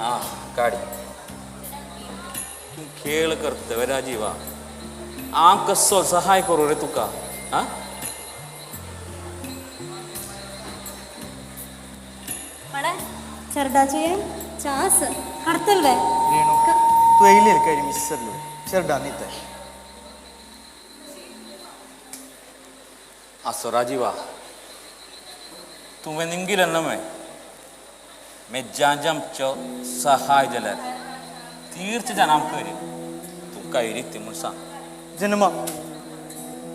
आं काडी तूं खेळ करता राजीवा, हांव कसो सहाय करूं रे तुका? आं चरडाचे चास हाडतल वे रेणू तू येयलेल काय मिसरलो चरडा न्ही तें. आसो राजीवा तुवें निमगिलें न्हय मेज्जां आमचो सहाय जाल्यार तीर्थ जाण आमकां रे तूं काय री म्हूण सांग. जनमा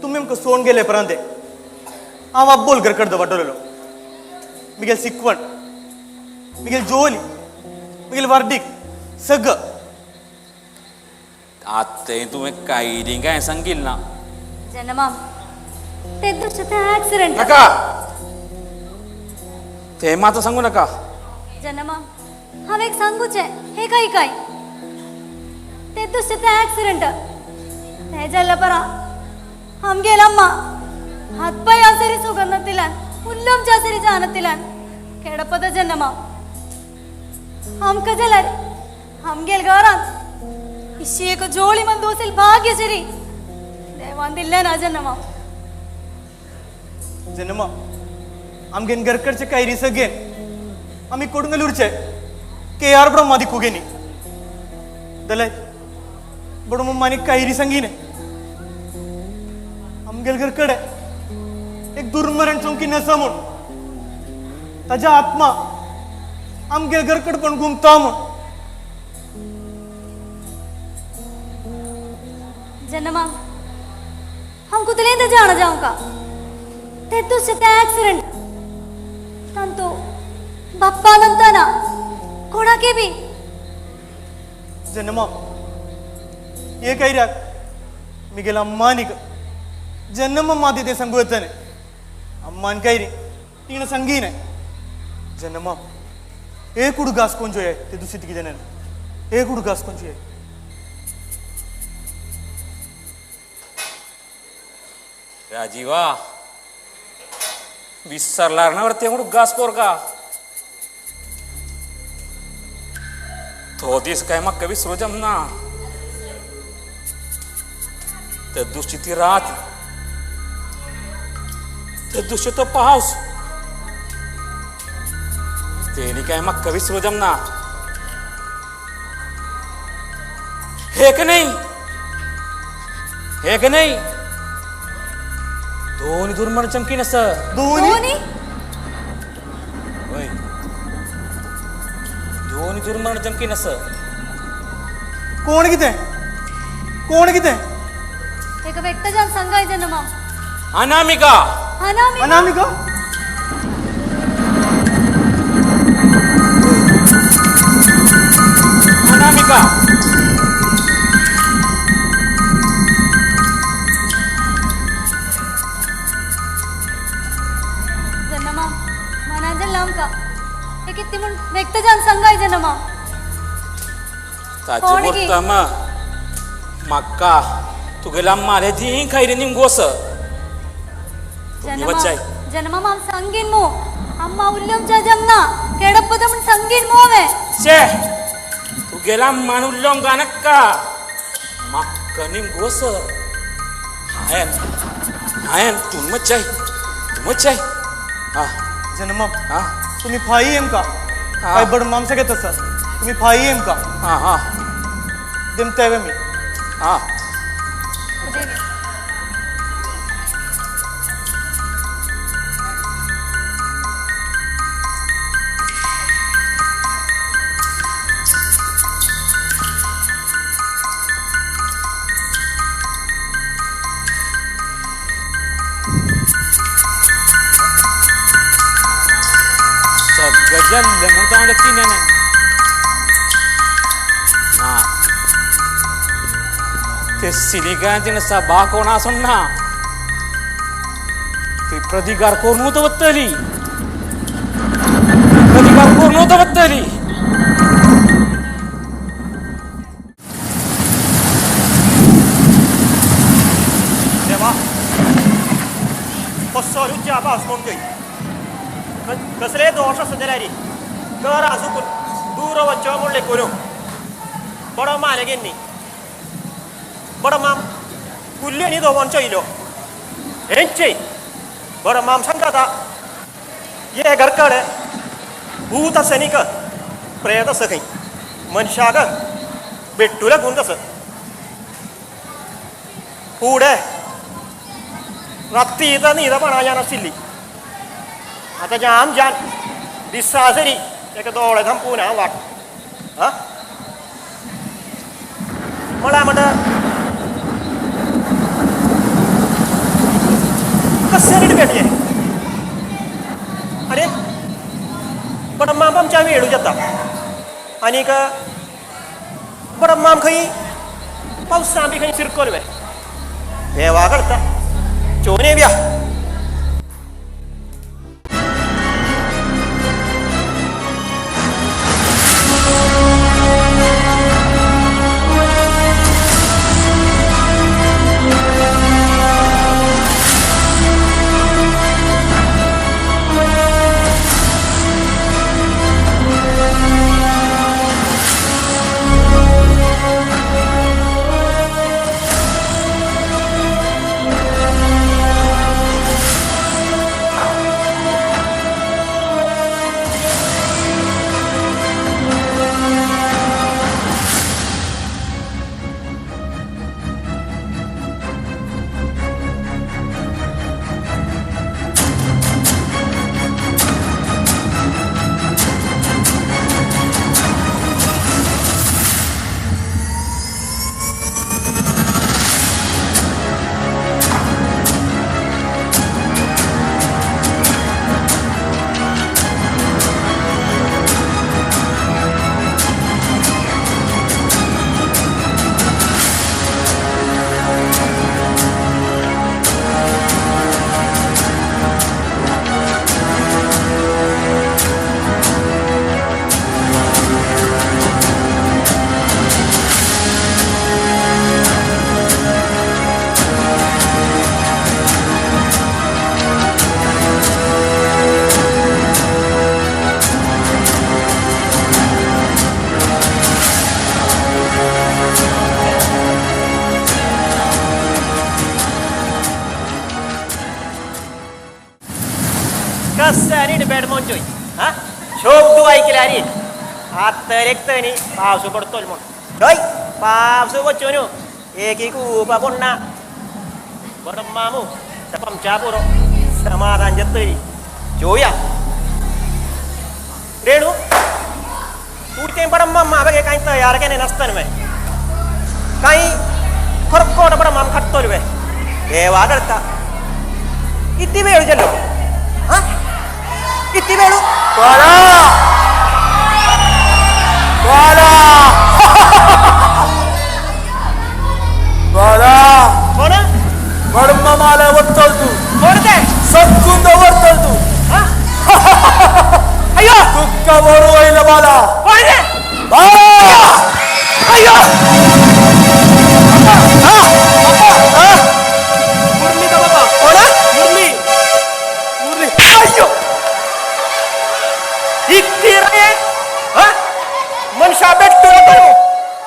तुमी आमकां सोडून गेले उपरांत हांव आब्बोल घर करता वाटोवलेलो. मिगेल शिकवण, मिगेल जोली, मिगेल वार्डीक सगळं. आतां तुवें कांय काय सांगिल ना. जनमा ते दुसरें ॲक्सिडेंट नाका ते मात सांगू नाका. जनमा हांव एक सांगूचें हे काय काय ते दुसरें ॲक्सिडेंट ते जाल्या परा आमगेल अम्मा हातपाय आसरी सुगंधतिलान उल्लमच्या आसरी जानतिलान केडपद जनमा आमकां जाल्यार आमगेल घरांत इशी एक जोळी मंदोसेल भाग्य सरी देवान दिल्लें ना जनमा. जनमा आमगेन घरकडचे कायरी सगळेन आमी कोडंगलूरचे के आर ब्रह्मा दिकू गेनी जाल्यार बडमम्मानी कायरी सांगिने आमगेल घरकडे एक दुर्मरण चमकी नसा म्हूण ताज्या आत्मा आमगेल घरकड पण घुमता म्हूण. जनमा हम कुतले ते जाना जाऊं का ते तुझे ते एक्सीडेंट तंतु बाप्पा नंतना कोणा के भी. जनमा ये काय रे मिगेल अम्मानिक जन्म माती ते सांगू येताने अम्मान काय रे तिने सांगीने. जन्म एक उडगास कोण जोय ते दुसरी तिकी जण एक उडगास कोण जोय. राजीवा विसरला ना ते उडगास कोर का तो दीस काय म्हाका विसरू जमना. त्या दुसरी ती रात, त्या दुसरी तो पावस तेनी काय म्हाका विसरू जमना. हे का नाही, हे का नाही दोन्ही दुर्मण चमकी नस. दोन्ही दोन्ही दुर्मण चमकी नस. कोण कितें कोण कितें एक व्यक्त जान सांगाय जनमा. अनामिका अनामिका अनामिका अनामिका जनमा मनाजल लामका हे किती म्हण व्यक्त जान सांगाय जनमा. ताचे बोलता म्हाका तुगेला मारे जी खायरे निमगोस. जन्मा माम सांगीन मो अम्मा उल्लमच्या जमना केडपद म्हण सांगीन मो वे. शे तुगेला मान उल्लम गानक्का म्हाका निमगोस. हायन हायन तूं मचाय तूं मचाय. हा जन्मा हा तुम्ही फाई एम का काय बड मामसा घेत असा तुम्ही फाई एम का? हा हा देमताय मी. हा जल्ले म्हणून तांचे किने ना ते सिलिगांचे सभा कोणा सोडना ते प्रतिकार करून वतली प्रतिकार करून वतली. देवा कसो रुच्या पावस म्हणतोय कसले दोश आसा जाल्यार घर आसूं दूर वच्चो म्हणले करूं बडो माले गेन्नी बडो माम कुल्ले न्ही दोवनचो इलो हेंचे बडो माम सांगता आतां ये घरकड भूत आसा न्ही प्रेत आसा खंय मनशाक बेट्टू लागून तसो फुडें राती तर न्हिद पणा जान आशिल्ली आतां जाम जान दिसा सरी ताका दोळे थांपून हांव वाट आं म्हळ्यार म्हणटा कशें रेट भेटले अरे बडो माम आमच्या वेळू जाता आनीक बडो माम खंय पावसा बी खंय सिरकोल वे देवा करता चोने ब्या पावस पडतलो म्हूण हय पावस वचून एक एक उबा पडना बरो मामू आमच्या पुरो समाधान जातली चोया रेणू तूं तें बरो मामा बगे कांय तयार केन्ना नासता न्हय कांय खरकोट बरो माम खातलो वे देवा करता इतली वेळ जालो आं इतली वेळ बाला बाला कोण बडमामाला वरतल तू कोण ते सत्कुंद वरतल तू अय्यो तुक्का वरू वैल बाला कोण ते बाला अय्यो मुरली का बाबा कोण मुरली मुरली अय्यो इतली रे मनशा बेट्टू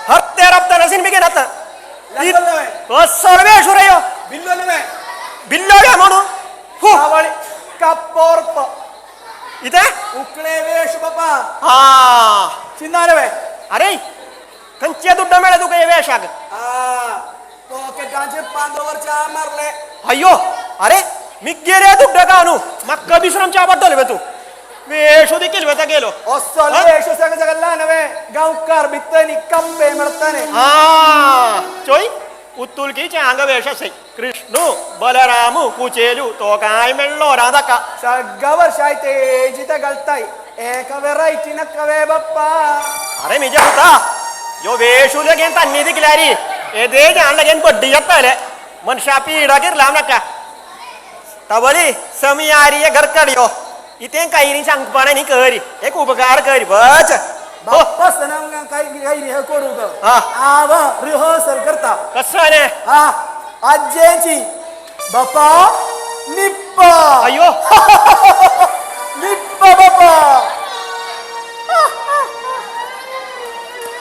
हत्ते रब्ता नसीन बिगे नाता सर्वे शुरयो बिल्लोले बिल्लोले म्हणू हु कप्पोर्प इथे उकळे वेश बाबा हा चिन्नारवे अरे खंचे दुड्ड मेळे तुका हे वेशाक आ पॉकेटांचे पांदोवरच्या मारले अय्यो अरे मी गेले दुड्ड का न्हू म्हाका विश्रामच्या आवडटले तू वेशो देखील वेता गेलो अस्सल वेशो सगळं सगळं नव्हे गावकार भित्तनी कप्पे मिळताने हा चोय उत्तुलकीचे आंग वेश असे कृष्णू बलरामू कुचेलू तो काय मेळलो राधाका सगळं वर्षाय तेजी ते घालताय एक व्हेरायटी नका बाप्पा. अरे मी होता यो वेशू लगेन तन्नी दिकल्यारी एदे जाण लगेन बड्डी जाताले मनशा पिडा गिरला नका तबली समियारी ये घर काढयो इथे काही सांगपणा नी करी एक उपकार करी बच. बाप्पा सना काही काही हे करू ग आव रिहर्सल करता कसं रे. हा आज्याची बाप्पा निप्पा. अयो निप्पा बाप्पा.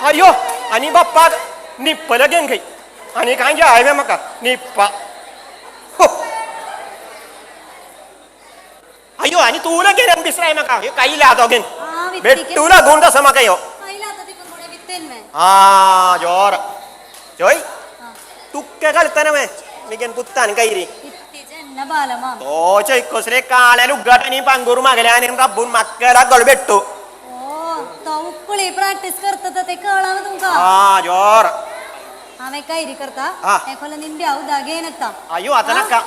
अयो आणि बाप्पा निप्प लगेन खाई आणि काय आहे मका निप्पा. अयो आणि तू लगेन बिसराय मका हे काही लादो घेन भेटू लागून तसं मका यो. हा जोर जोय तुक्के घालताना मैं मिगेन पुत्तान काही रे तोचे कसरे काळ्या लुगाटानी पांगूर मागल्या आणि रब्बून माक्याला गळ भेटतो. उकळी प्रॅक्टिस करता ते कळा तुमका. हा जोर हांवें कायरी करता एकोला निंबी हांव दागे नका. अयो आता नका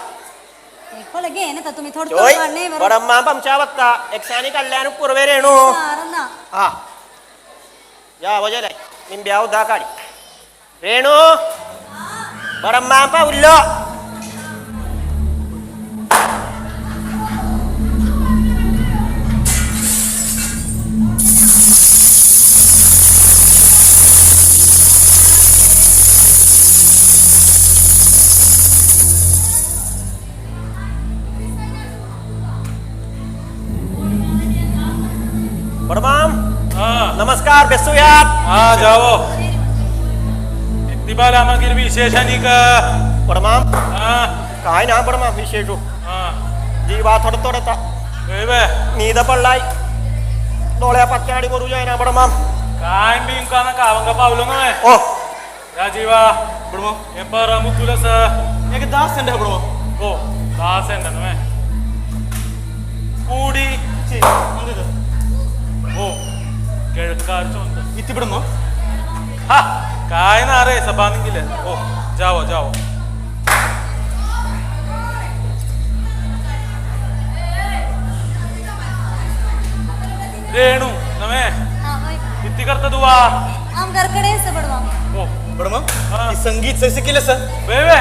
एकोला घे नका तुम्ही थोडं थोडं बरं माप आमच्या बघता एकसानी काढल्यान पुरवे रेणू. हा या वजल निंबी हांव दा काढ रेणू बरं मापा उरलो. बडमाम नमस्कार बेसूयात. हा जाओ इत्तिबाला मागीर विशेषानी का बडमाम. काय ना बडमाम विशेष जीवा थोडं थोडं नीद पडलाय डोळ्या पात्या करू जायना बडमाम. काय बी का ना कावंगा पावलो ना. ओ राजीवा बडमाम हे परम तुला स एक 10 सेंट है बडमाम. ओ 10 सेंट ना ಕೂಡಿ ओ केळकारचो इति बडमाम. हा काय ना रे सबान गेले. ओ जाओ जाओ रेणू नमे किती करता तू आम घरकडे बडमाम. ओ बडमाम संगीत सैसे केलं सर वे वे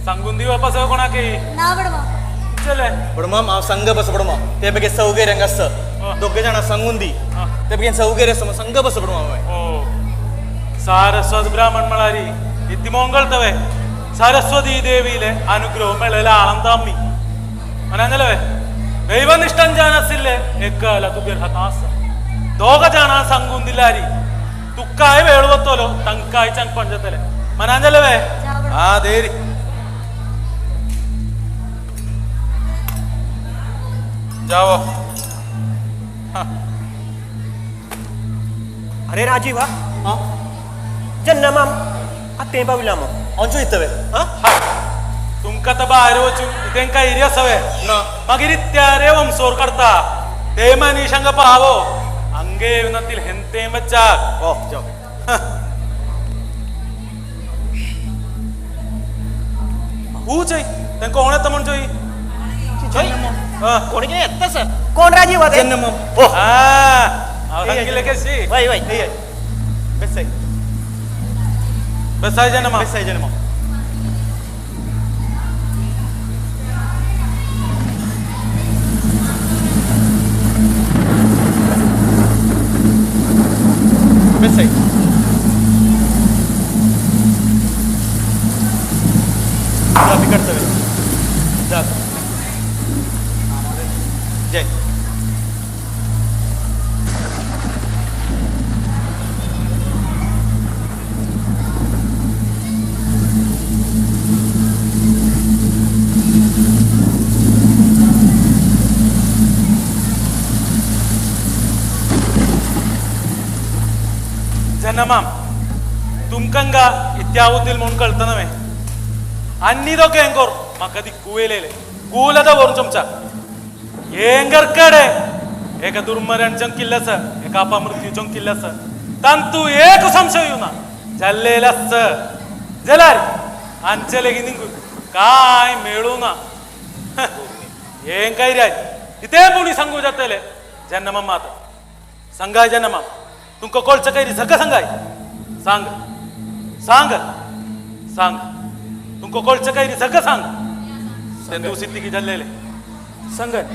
सांगून दी वापस कोणाके ना बडमाम. चले बडमाम हांव संघ बस बडमाम ते पैकी सौगेर हांगा आसता दोगे जाणां सांगून दी ते पैकी सौगेर आसा संघ बस बडमाम. ओ सारस्वत ब्राह्मण म्हळारी इति मोंगळतवे सरस्वती देवीले अनुग्रह मेळ्ळेले आनंद आम्ही मनांगलवे ದೈವನಿಷ್ಠನ್ ಜಾನಸಿಲ್ಲೆ ಎಕ್ಕಲ ತುಗೆರ್ ಹತಾಸ ದೋಗ ಜಾಣ ಸಂಗುಂದಿಲ್ಲಾರಿ ತುಕ್ಕಾಯ್ വേളുവത്തോലോ തങ്കായ് ചങ് പഞ്ചത്തലെ മനാഞ്ചലവേ. ആ ദേരി जाओ. अरे राजीव हा जन्नमाम आते पावला मग अंचो इतवे. हा तुमका तर बाहेर वचून तेंका एरिया सवे ना मागीर त्यारे वंसोर करता ते मनीषांग पावो अंगे येवनातील हेंते मच्चाक. ओ जाओ. हू चोय तेंका कोण येता म्हण चोय कोण येता सर कोण राजीव जन्नमाम. ओ हा सांगितलं कशी वय वय बेसाई बेसाई जन्नमाम. बेसाई जन्नमाम. बेसाई जा बिकडतवे जा जय. जन्नमाम तुमकांगा इत्यावतील म्हणून कळतं नव्हे अन्नी दोघे एंकोर म्हाका ती कुवेलेले कुलदा वरून चमचा एंगरकडे एका दुर्मऱ्यांच्या किल्ल्याच एका अपमृत्यूच्या किल्ल्याच तांतू एक संशय येऊ ना जाल्लेलाच जाल्यार आमचे लेगीत निंगू काय मेळू ना हें काय रे इथे कोणी सांगू जातले जन्नमाम मात संगाय जन्नमाम तुमका कोळचं काही सगळं सांगाय सांग सांग सांग तुमका कोळचं काही सगळं सांग ते दुसिद्धी की जल्लेले संगत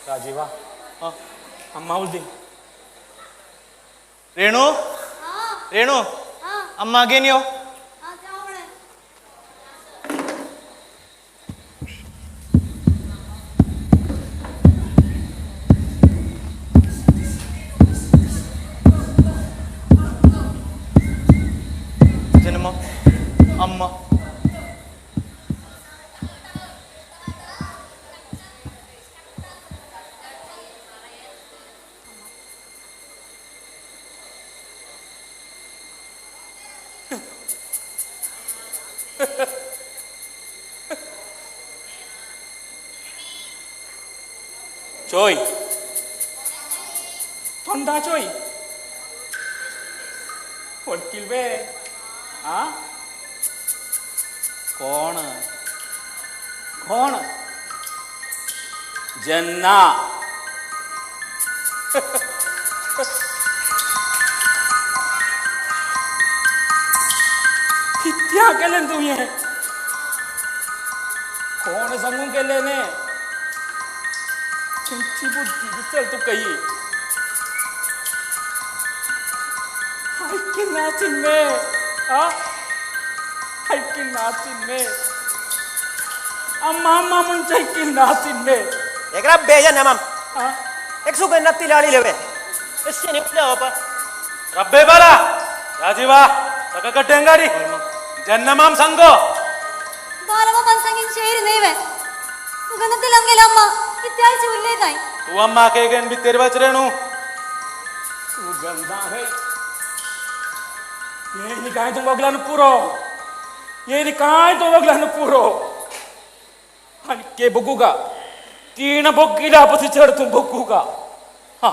राजीवा अम्मा उलदी रेणू रेणू अम्मा गेन यो जन्म अम्मा Choi. Tonda choi. Polkilve. Ah? कौन कौन जन्ना कित्या केलें तुवें कोण सांगूंक केलें ने तुमची बुद्धी दिसल तुका ही ऐकना आ ऐकना अम्मा अम्मा म्हणचे ऐकना एकरा बेजन है माम एक सुगंध तिलाड़ी लेवे इससे नहीं उठले बापा रब्बे बाला राजीवा तका कट्टेंगारी जन्नमाम सांगो बालमा मनसंगीन शेर नेवे सुगंधത്തിൽ അമ്മ ഇത്യാഴ്ച ഉല്ലേതായി तू अम्मा के गन भी तेरे बच रेणू सुगंधा है ये निकाय तुम बगलान पुरो ये निकाय तुम बगलान पुरो आणि के बघूगा तीन बघिला पसी चढ तुम बघूगा हा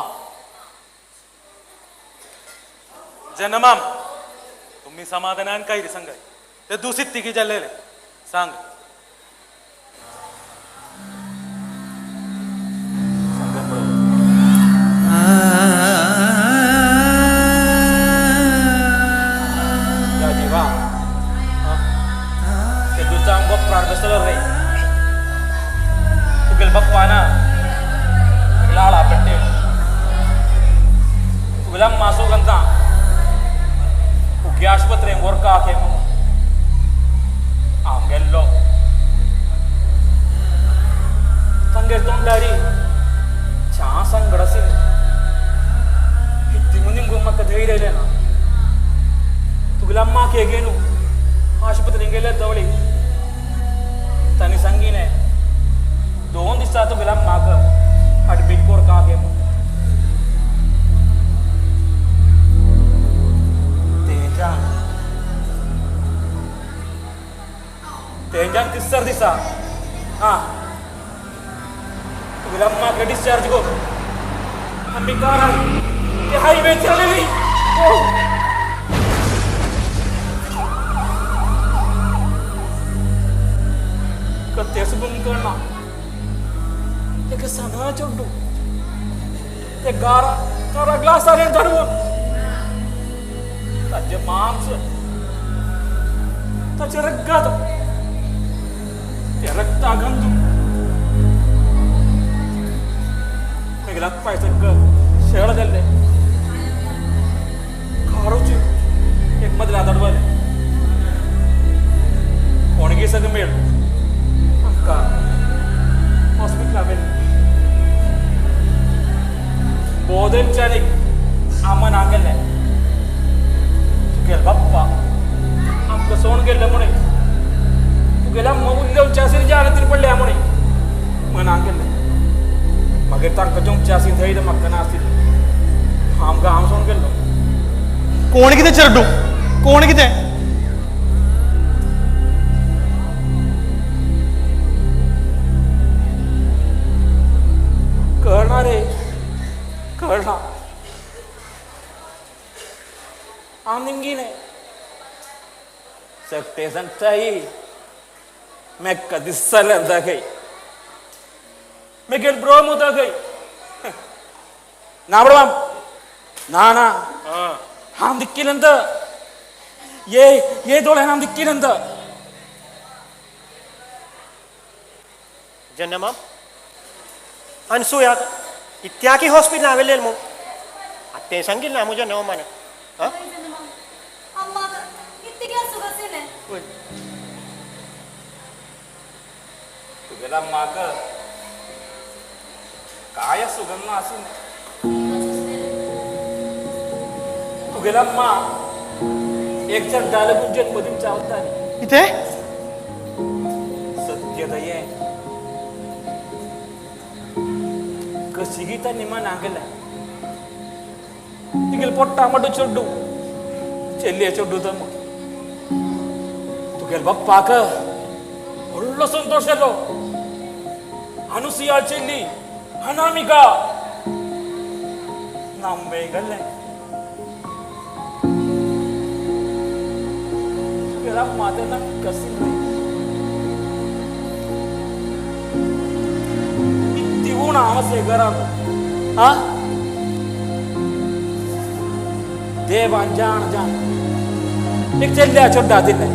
जन्नमाम तुम्ही समाधानान काही रे सांगाय ते दूषित तिघी जल्लेले सांग राजीवा ते दुसरा आमको प्रार्थना रे तुगेल बाप्पा ना लाला पट्टे तुगेला मासो गंता उगे आस्पत्रेन वर्का के हांव गेल्लो तांगेर तोंडारी च्या सांगड आशिल्ली इत्ती मुनीम म्हाका धैर्य आयलें ना तुगेल्या अम्माक हे घेवन आस्पत्रेन गेले दवळी तांणी सांगिलें 2 दिसा तुगेल्या अम्माक एडमीट करका गे म्हूण तेंच्यान तेंच्यान तिसर दिसा आं तुगेल्या अम्माक डिस्चार्ज कर आमी कारान ते हायवे चलली कत्ते सुबुम करना एक सना चोड्डू ते गारा गारा ग्लास आरे धरवून ताजे मांस ताचे रगत ते रक्ता गंदू मेगेला पाय सगळं शेळ जाल्ले खारोची एक मदला दडवले कोणगी सगळं मेळ आमकां हॉस्पिटला मेळ बोधनच्यानिक आमन आगेले तुगेल बाप्पा आमकां सोण गेल्ले म्हणे तुगेल्या उल्लेवच्या आसीर जाणतील पडले म्हणे मनाक गेल्ले मागीर तांकां जेवचे आसी धैर्य म्हाका नाशिल्लें आमकां हांव सोण गेल्लो कोण कितें चेडू कोण कितें कळना रे कळना हांव निमगिने सगळे सांगताई म्हाका दिसतालें दाखय मेगेल ब्रो मुता खंय ना बडवा ना ना हांव दिक्किलंत ये ये दोळ्यान हांव दिक्किलंत जन्नमाम अनसुयाक इत्याकी हॉस्पिटल हांवें मू आत्तें सांगिल्लें ना म्हज्या नवमान तुगेला म्हाका काय सुगंध आसून तुगेला मा एक चंडाल जन्म दिवचा होता इथे सत्यता ये कशी गीता निमा नागला तिगेल पोट्टा मडू चोड्डू चेल्लिया चोड्डू तम तुगेल बाप्पाक व्हडलो संतोष जालो अनुसुया चेल्ली अनामिका नांबे गल्ले तुगेला मातेना कसी इत्ती ऊण हांव घराक हा देवान जाण जाण एक चेल्ल्या चोड्डा दिले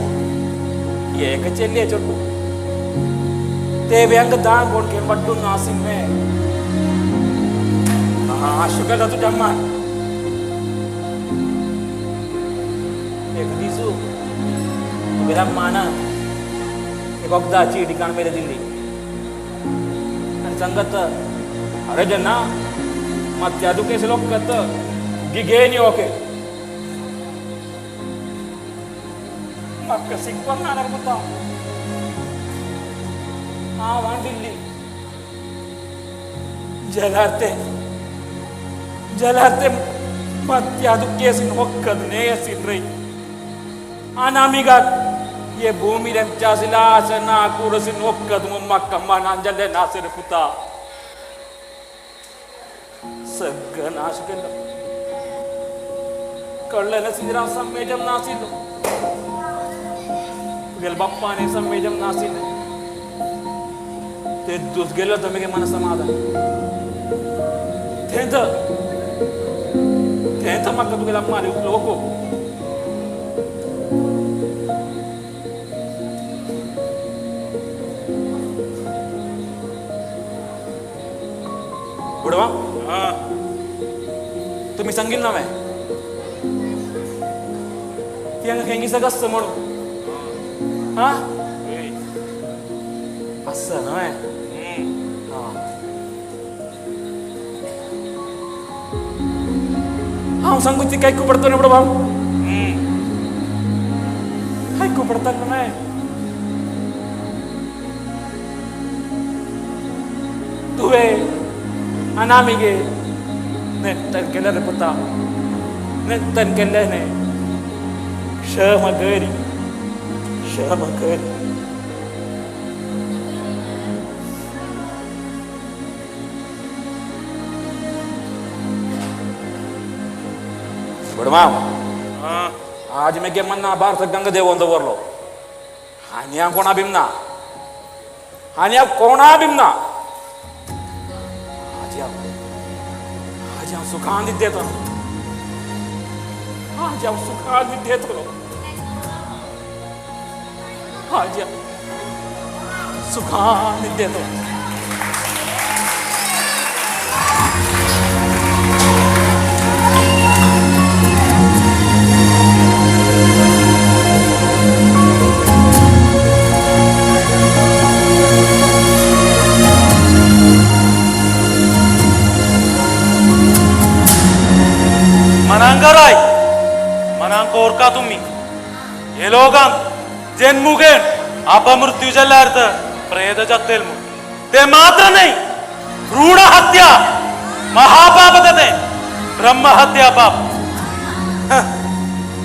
एक चेल्ल्या चोड्डू ते व्यंग दान कोण के बड्डू नासिन में हाँ शुक्र तुझ्या मान एक दिसू तुगेल्या माना एक वखदाची ठिकाण मेरे दिल्ली आणि सांगत अरे जना मग त्या दुखेस लोक करत गी नी ओके म्हाका शिकपाक ना पुता हांव दिल्ली जलाते जलाते मत्या दुखेसीन वखद नेयसीन रे अनामिगाक ये भूमि ना कुरसिन वखद म्हाका मनान जाल्लें नासर पुता सगळं नाश केलो कळ्ळें नाशिल्लें संमेजम नाशिल्लो तुगेल्या बाप्पाने संमेजम नाशिल्लें ते दूस गेलो तो मगे मन समाधान थेंत थेंत म्हाका तुगेल्या मारी लोको बुडवा तुम्ही सांगील ना मैं ती हांगा खेंगी सगळं म्हणून हा असं न्हय हांव सांगू ती काय पडतो न्ही बुडवा आयकू पडता न्हय तुवें अनामिगे नेतन केलें रे पुता नेतन केलें न्ही क्षमा करी क्षमा करी बडमाम आज मैं के मन्ना बाहर से गंग देव दवरलो आनी हांव कोणा बिमना आनी हांव कोणा बिमना आज हांव सुखान देतलो आज हांव सुखान देतलो आज सुखान देतलो मनांकराय मनांक ओरका तुम्ही हे लोकांक जन्मुगेन अपमृत्यू जाल्यार प्रेत जातेल ते मात्र नाही भ्रूण हत्या महापाप ते ब्रह्म हत्या पाप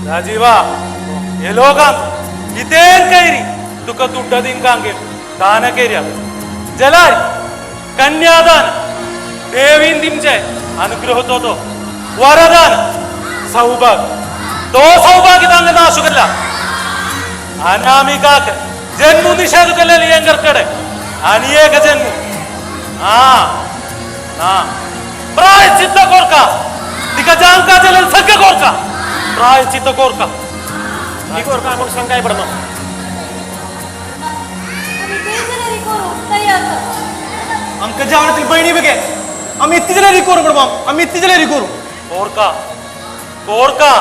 राजीवा हे लोकांक इतेन कैरी तुका दुड्डा दिनकांगेल दान केर्या जलार कन्यादान देवीन दिमचे अनुग्रह तो वरदान सौभाग्य तो सौभाग्य तांग नाशुकല്ല अनामिकाक जन्म निषेध केलेले यंगर कडे आणि एक जन्म ना ना प्रायश्चित्त कोरका तिका जांका चलेल सगळं कोरका प्रायश्चित्त कोरका ती कोरका कोण संकाय पडमा आमका जावणातील बहिणी बघे आम्ही इतकी जण रिकोर पडमा आम्ही इतकी जण रिकोर कोरका कोरका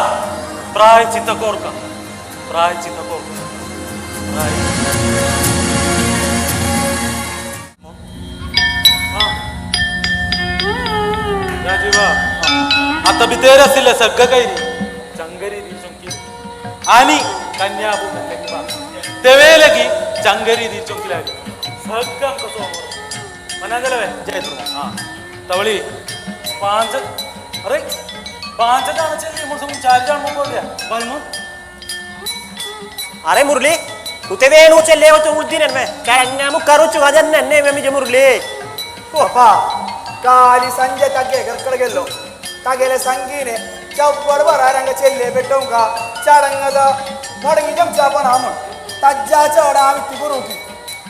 प्रायश्चित्त कोरका प्रायश्चित्त कोरका राजीवा आता बी तेर असेल सगळं काही चंगरी दी चौकी आणि कन्या तेवे लगी चंगरी दी चौकी लागली सगळं कसं मना गेलं जय दुर्गा. हां तवळी पांच अरे पांच जण चली म्हणून चार जण मग बोल बल मग. अरे मुरली तू ते वेणू चले हो तो उद्दीन में कन्या मु करू चुगा नन्ने में मुझे मुरली पप्पा काली संजय तग्गे घरकडे गेलो तागेले संगीने चव्वड बरारंग चेल्ले बेटोंका चाडंगद मोडंगी जमचा पण आमण तज्जा चौडा आम्ही तिगुरू की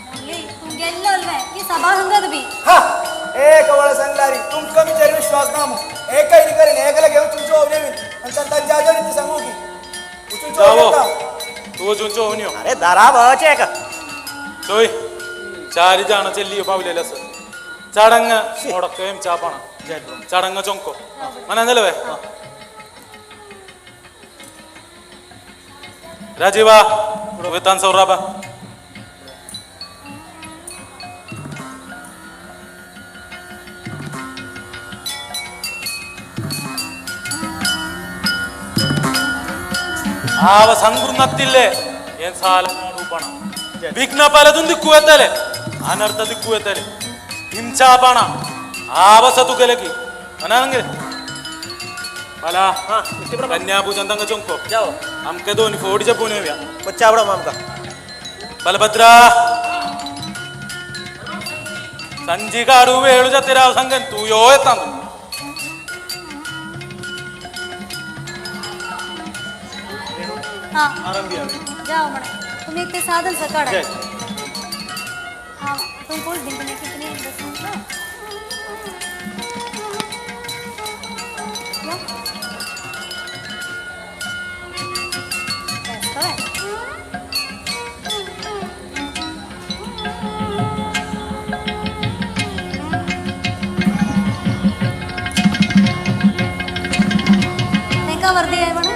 मुरली तू गेल्लो अल्वे की सभा हंगद बी. हा एक वळ संगलारी तुमका विचार विश्वास नाम एकही नि करेन एकला घेऊन तुमचो ओवनेवी आणि तज्जा जरी सांगू की उचून चो तू चुंचो होनियो. अरे दारा बचे का चोय चार जण चेल्ली पावलेले असं ചടങ്ങ് മുടക്കുകയും ചാപ്പാണ് ചടങ്ങ് ചൊങ്കോ മനന്നല്ലേ രാജീവ താൻ സൗറാബ ആവ സംകുർണത്തില്ലേ ഏൻ സാല വിഘ്ന പലതും ദിക്കുവെത്തಲೆ അനർത്ഥ ദിക്കുവെത്തಲೆ ಹಿಂಸಾಪಣ ಆವಸ ತುಗಲಗಿ ಅನಾಂಗೆ ಬಲ ಕನ್ಯಾ ಪೂಜನ್ ತಂಗ ಚೊಂಕೋ ಅಮ್ಕೆ ದೋನಿ ಫೋಡಿ ಜಪುನೇವ್ಯ ಬಚ್ಚಾವಡ ಮಾಮಕ ಬಲಭದ್ರ ಸಂಜಿಗಾಡು ವೇಳು ಜತಿರಾವ್ ಸಂಗನ್ ತೂಯೋ ಎತ್ತಂದು हां जाओ मणे तुम्ही एक ते साधन सकाळ हां तुम कोण दिन कितने बस ना तेंका वर्दी आहे म्हणा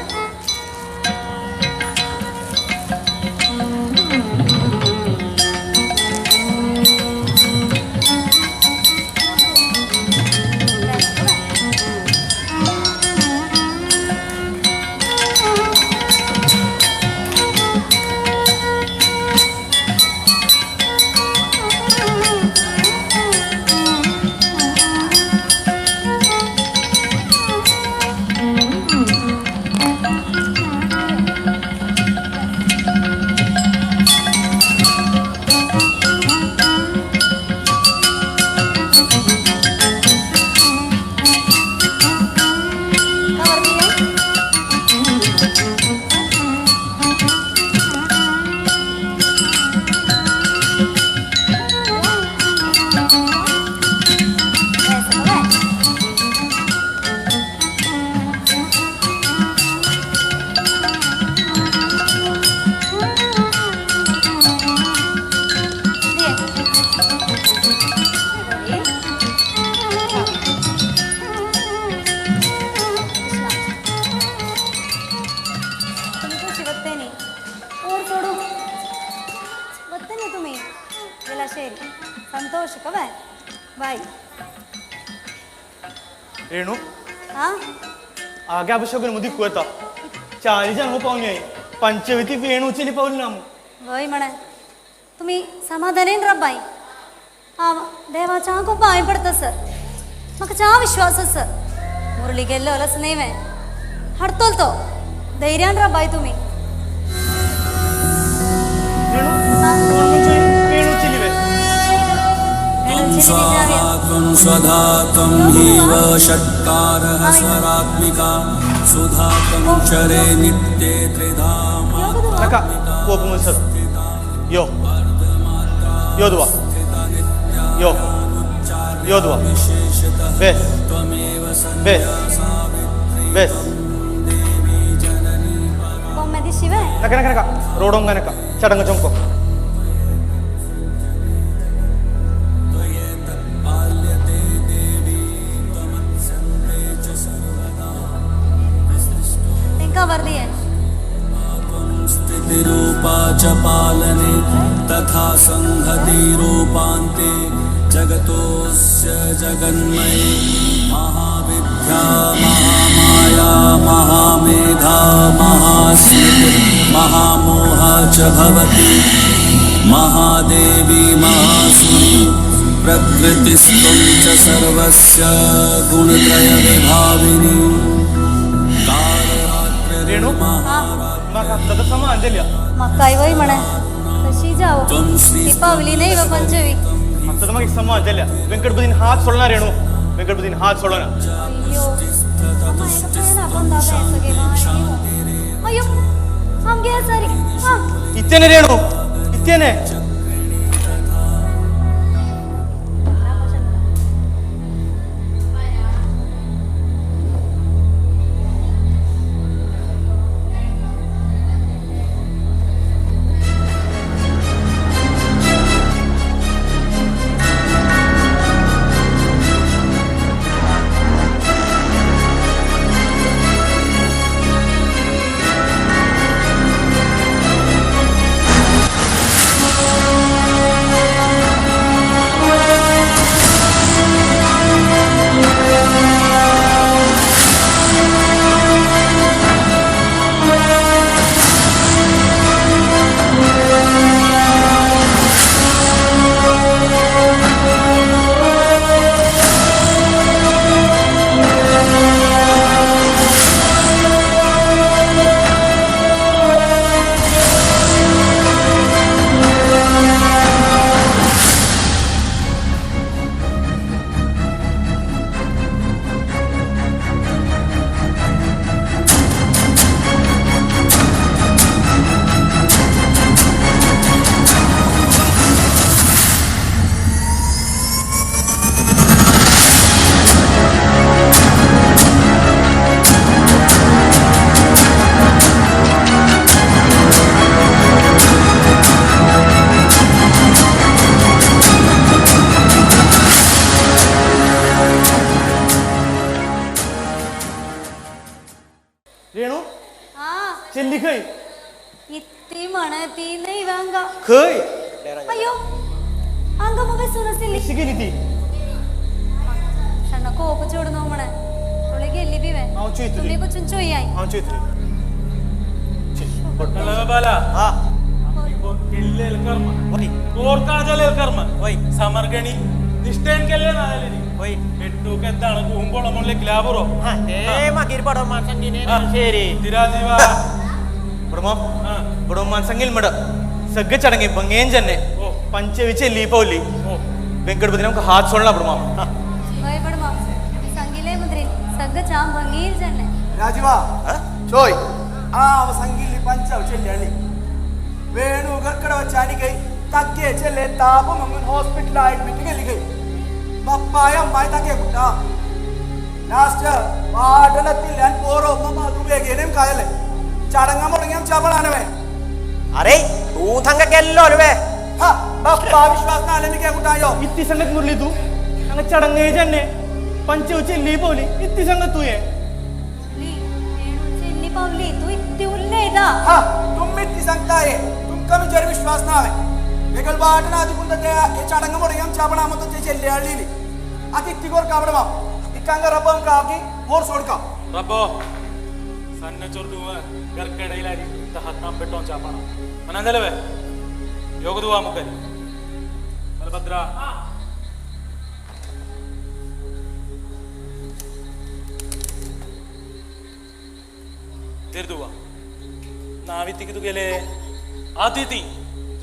संतोष कवे बाय रेणु हां आगे अभिषेक मुदी कुएता चारी जण हो पाहुणे पंचवती वेणूची पाऊल नाम वय म्हणे तुम्ही समाधानेन रब्बाई हा देवाच्या खूप पाय पडतं सर म्हाका चा विश्वास सर मुरली गेल्लो अलस न्हय वे हाडतोल तो धैर्यान रब्बाई तुम्ही स्वाहा स्वधा त्वं हीव षट्कारः स्वरात्मिका सुधा त्वं क्षरे नित्ये त्रिधा यो यो दुवा यो योदवा बेस बेस बेस नका नका नका रोडोंगा नका चडंग चौको स्थितिरूपा च पालने तथा संहतिरूपान्ते जगतोस्य जगन्मये महाविद्या महामाया महामेधा महास्मृति महामोहा च भवति महादेवी महासुरी प्रकृतिस्त्वं च सर्वस्य गुणत्रयविभाविनी। रेणु मकाई वही म्हणे तशी जाओ दीपावली नाही व पंचवी आता मग समा अंजल्या वेंकटपतीन हात सोडणार रेणू वेंकटपतीन हात सोडणार। अय्यो अय्यो हम गया सारी हां इतने रेणू इतने सगळे चडंगे बंगेन जन्ने पंचवीचे ली पावली वेंकटपती नमक हात सोडला बडमा वय बडमा संगीले मुद्रे सगळे चाम बंगेन जन्ने राजीवा चोय आ संगीली पंचव ಚೆಲ್ಲಿ ವೇಣು ಗರ್ಕಡವ ಚಾನಿಗೈ ತಕ್ಕೆ ಚೆಲ್ಲೆ ತಾಪ ಮಂಗನ್ ಹಾಸ್ಪಿಟಲ್ ಅಡ್ಮಿಟ್ ಗೆಲ್ಲಿಗೈ ಬಪ್ಪಾಯ ಅಮ್ಮಾಯಿ ತಕ್ಕೆ ಕುಟ್ಟ ലാസ്റ്റ് വാടനത്തിൽ ഞാൻ പോറോ അതുപേഗേനും കായല്ലേ ചടങ്ങാൻ തുടങ്ങിയ ചവളാനവേ. अरे तू थंग गेल्लो अरे हा बाप्पा विश्वास ना आले मी काय कुठं आयो इत्ती संगत मुरली तू अंग चडंगे जन्ने पंचवचे ली पावली इत्ती संगत तू ये ली चेल्ली पावली तू इत्ती उल्लेदा हा तुम इत्ती सांगताय तुमका विचार विश्वास ना आहे वेगळ वाटना आदी कुंद ते हे चडंग मोडंग चापणा मत ते चेल्ली आळली आती इत्ती गोर काबडमा इक्कांग रब्बम काकी मोर सोडका रब्बो ಸಣ್ಣ ಚೊರ್ಡುವ ಗರ್ಕಡೆಯಿಲಾರಿ ಹತ್ತಾಂ ಬೆಟ್ಟೋಂ ಚಾಪಣ ಮನಂದಲವೇ ಯೋಗದುವ ಮುಖರಿ ಬಲಭದ್ರ ತಿರ್ದುವ ನಾವಿತ್ತಿಗೆ ಗೆಲೆ ಆತಿಥಿ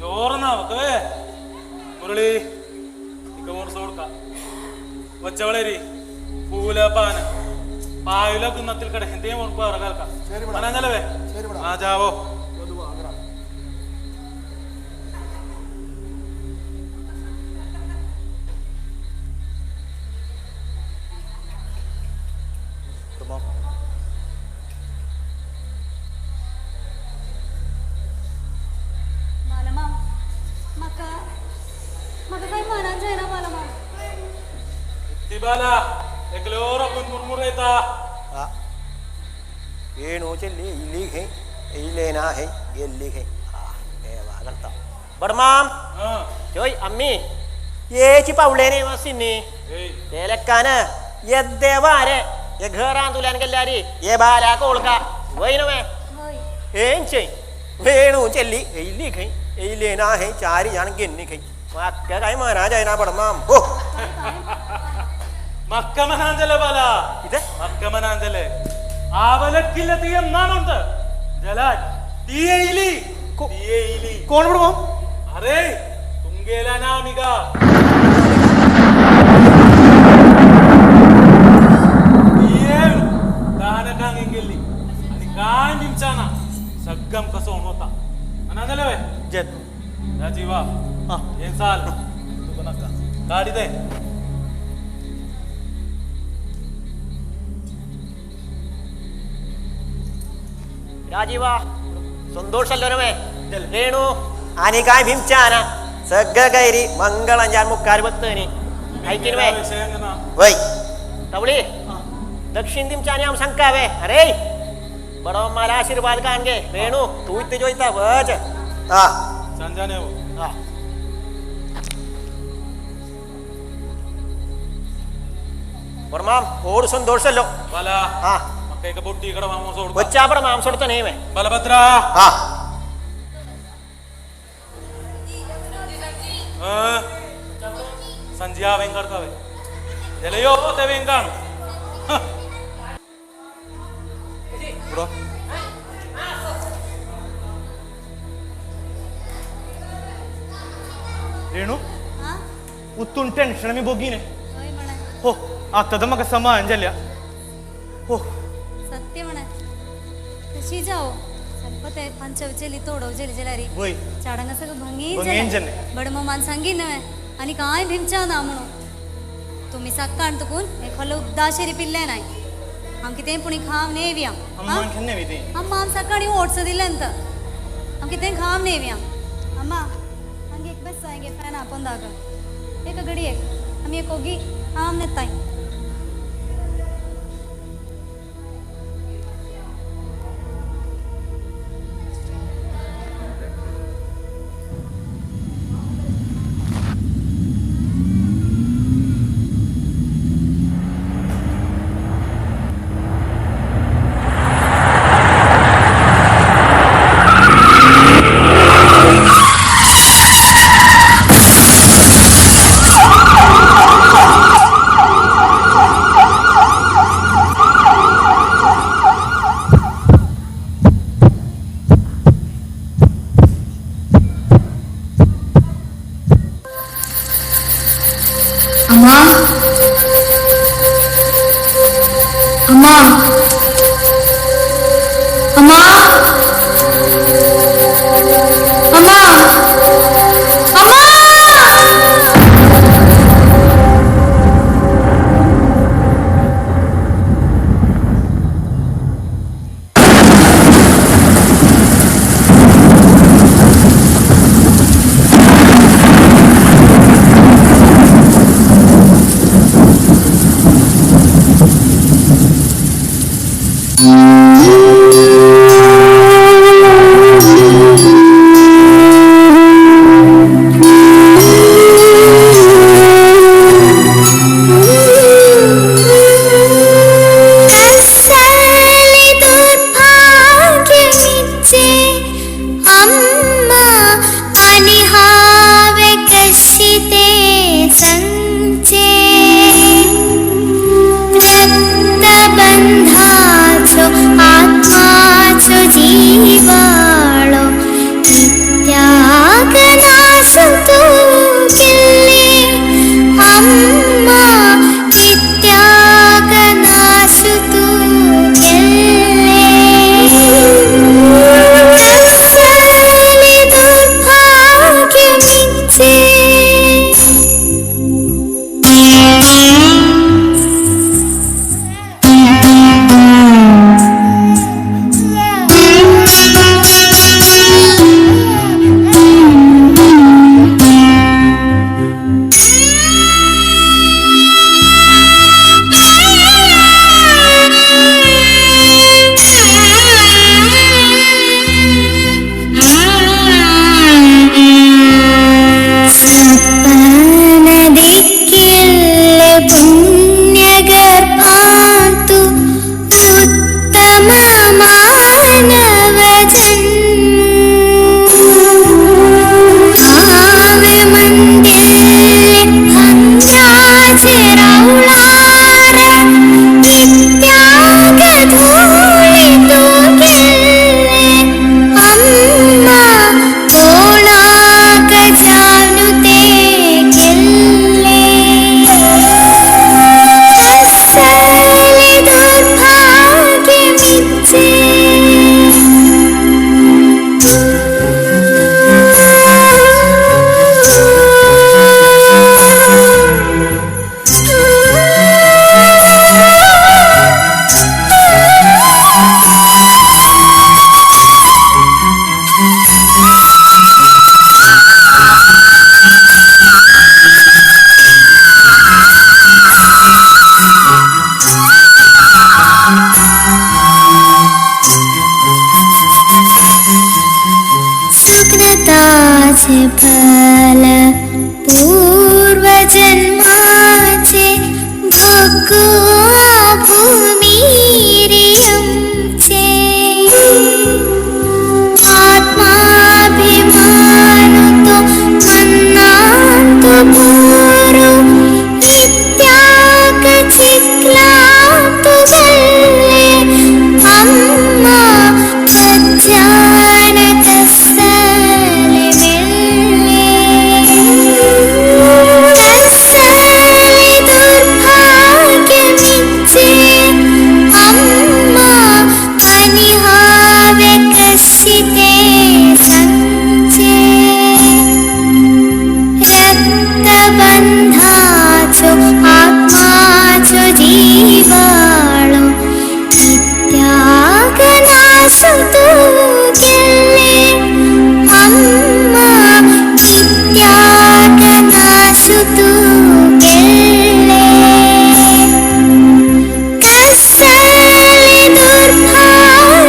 ಜೋರ ನಾವಕವೇ ಮುರಳಿ ಇಕ್ಕ ಮೂರು ಸೋಡ್ಕ ವಚ್ಚವಳೇರಿ ಪೂಲ ಪಾನ ಪಾಯುಲ ಕುನ್ನത്തിൽ ಕಡೆ ಹಿಂದೆ ಮುನ್ಪ ಹೊರಗಲ್ಕ ಮನಂದಲವೇ ಆ ಜಾವೋ बडमाम बालमाम म्हाका म्हाका काय मनान जायना बालमाम. ती बाला एकलो रकून मुरमुर येता. वेणू చెల్లి ఇల్లి హై ఇల్లేనా హై గెల్లి హై ఏ వాగల్తా బడమాం జోయ్ అమ్మి ఏచి పౌళేనే వసిన్ని తేలక్కాన ఎద్దేవారే ఏ ఘరాంతులాన్ గల్లారి ఏ బాలా కోల్కా వయినవే ఏం చెయ్ వేణు చెల్లి ఇల్లి హై ఇల్లేనా హై చారి జాన్ గెన్ని హై మక్క కాయ మహారాజా బడమాం ఓ మక్క మనాంజలే బాలా ఇదే మక్క మనాంజలే आवलक्किल्ल तीयम नानुंट जलाज तीयेली तीयेली कोण बडमाम? अरे तुंगेला नामिगा तीयेल दानकांगेल्ली आणि काय निमचाना सग्गम कसो होता मनांजले वे जत राजीवा ये साल तू नका गाडी दे. राजीवा संतोषल्लोरवे रेणु आणि काय भीमचाना सगळं गैरी मंगळांजान मुक्कार बघतनी ऐकिनवे वय तवळी दक्षिण दिमचाने आम सांगकावे. अरे बडो मला आशीर्वाद कानगे रेणु तू इथे जोयता बच हा संजाने हो हा बरमाम ओड संतोषल्लो बाला हा मक्के का बुट्टी इकडे मांस सोड बच्चा पर मांस सोडतो नाही मैं बलभद्रा हा संजिया वेंकर का वे जलेयो ते वेंकान ब्रो रेणू उतून टेन्शन मी बोगीने हो आता तर म्हाका समान जाल्या हो सत्य म्हणा तशी जाओ ಸ್ವಲ್ಪ ते पंचवचेली तोडवचेली जेलारी वय चाडंगा सगळं भंगीन भंगीन जालें. बडमामान सांगीन नव्हे आणि काय भीमचा ना म्हणून तुम्ही सक्काण तुकून एखादं उदाशेरी पिल्ले नाही आमकी ते पुणी खाव नेव्या अम्मान खेन्ने we ते अम्मा आम सकाळी ओट्स दिले अंत आमकी ते खाव नेव्या अम्मा हंगे एक बस आएंगे फैन आपण दागा एक घडी एक आम्ही एक ओगी आम नेताय. अम्मा अम्मा अम्मा अम्मा अम्मा पापाचे फल पूर्वजन्माचे भोगुआ भूमिरे आमचे आत्माभिमान तो मनांत भरू इत्याग चिखला तुगल्ले अम्मा कज्जान कसले मेल्ले कसले दुर्भाग्यमिचे अम्मा आनी हांवें कशी तें सांगचें रक्तबंधाचो आत्माचो जिवाळो इत्याग नासू तूं केल्ले अम्मा इत्याग नासू तूं केल्ले कसले दुर्भाग्यमिचे.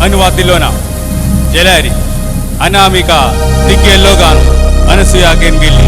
अनुवाद दिलो ना जेलारी अनामिका तिकेल्लोगान अनसुया गेन गिल्ली.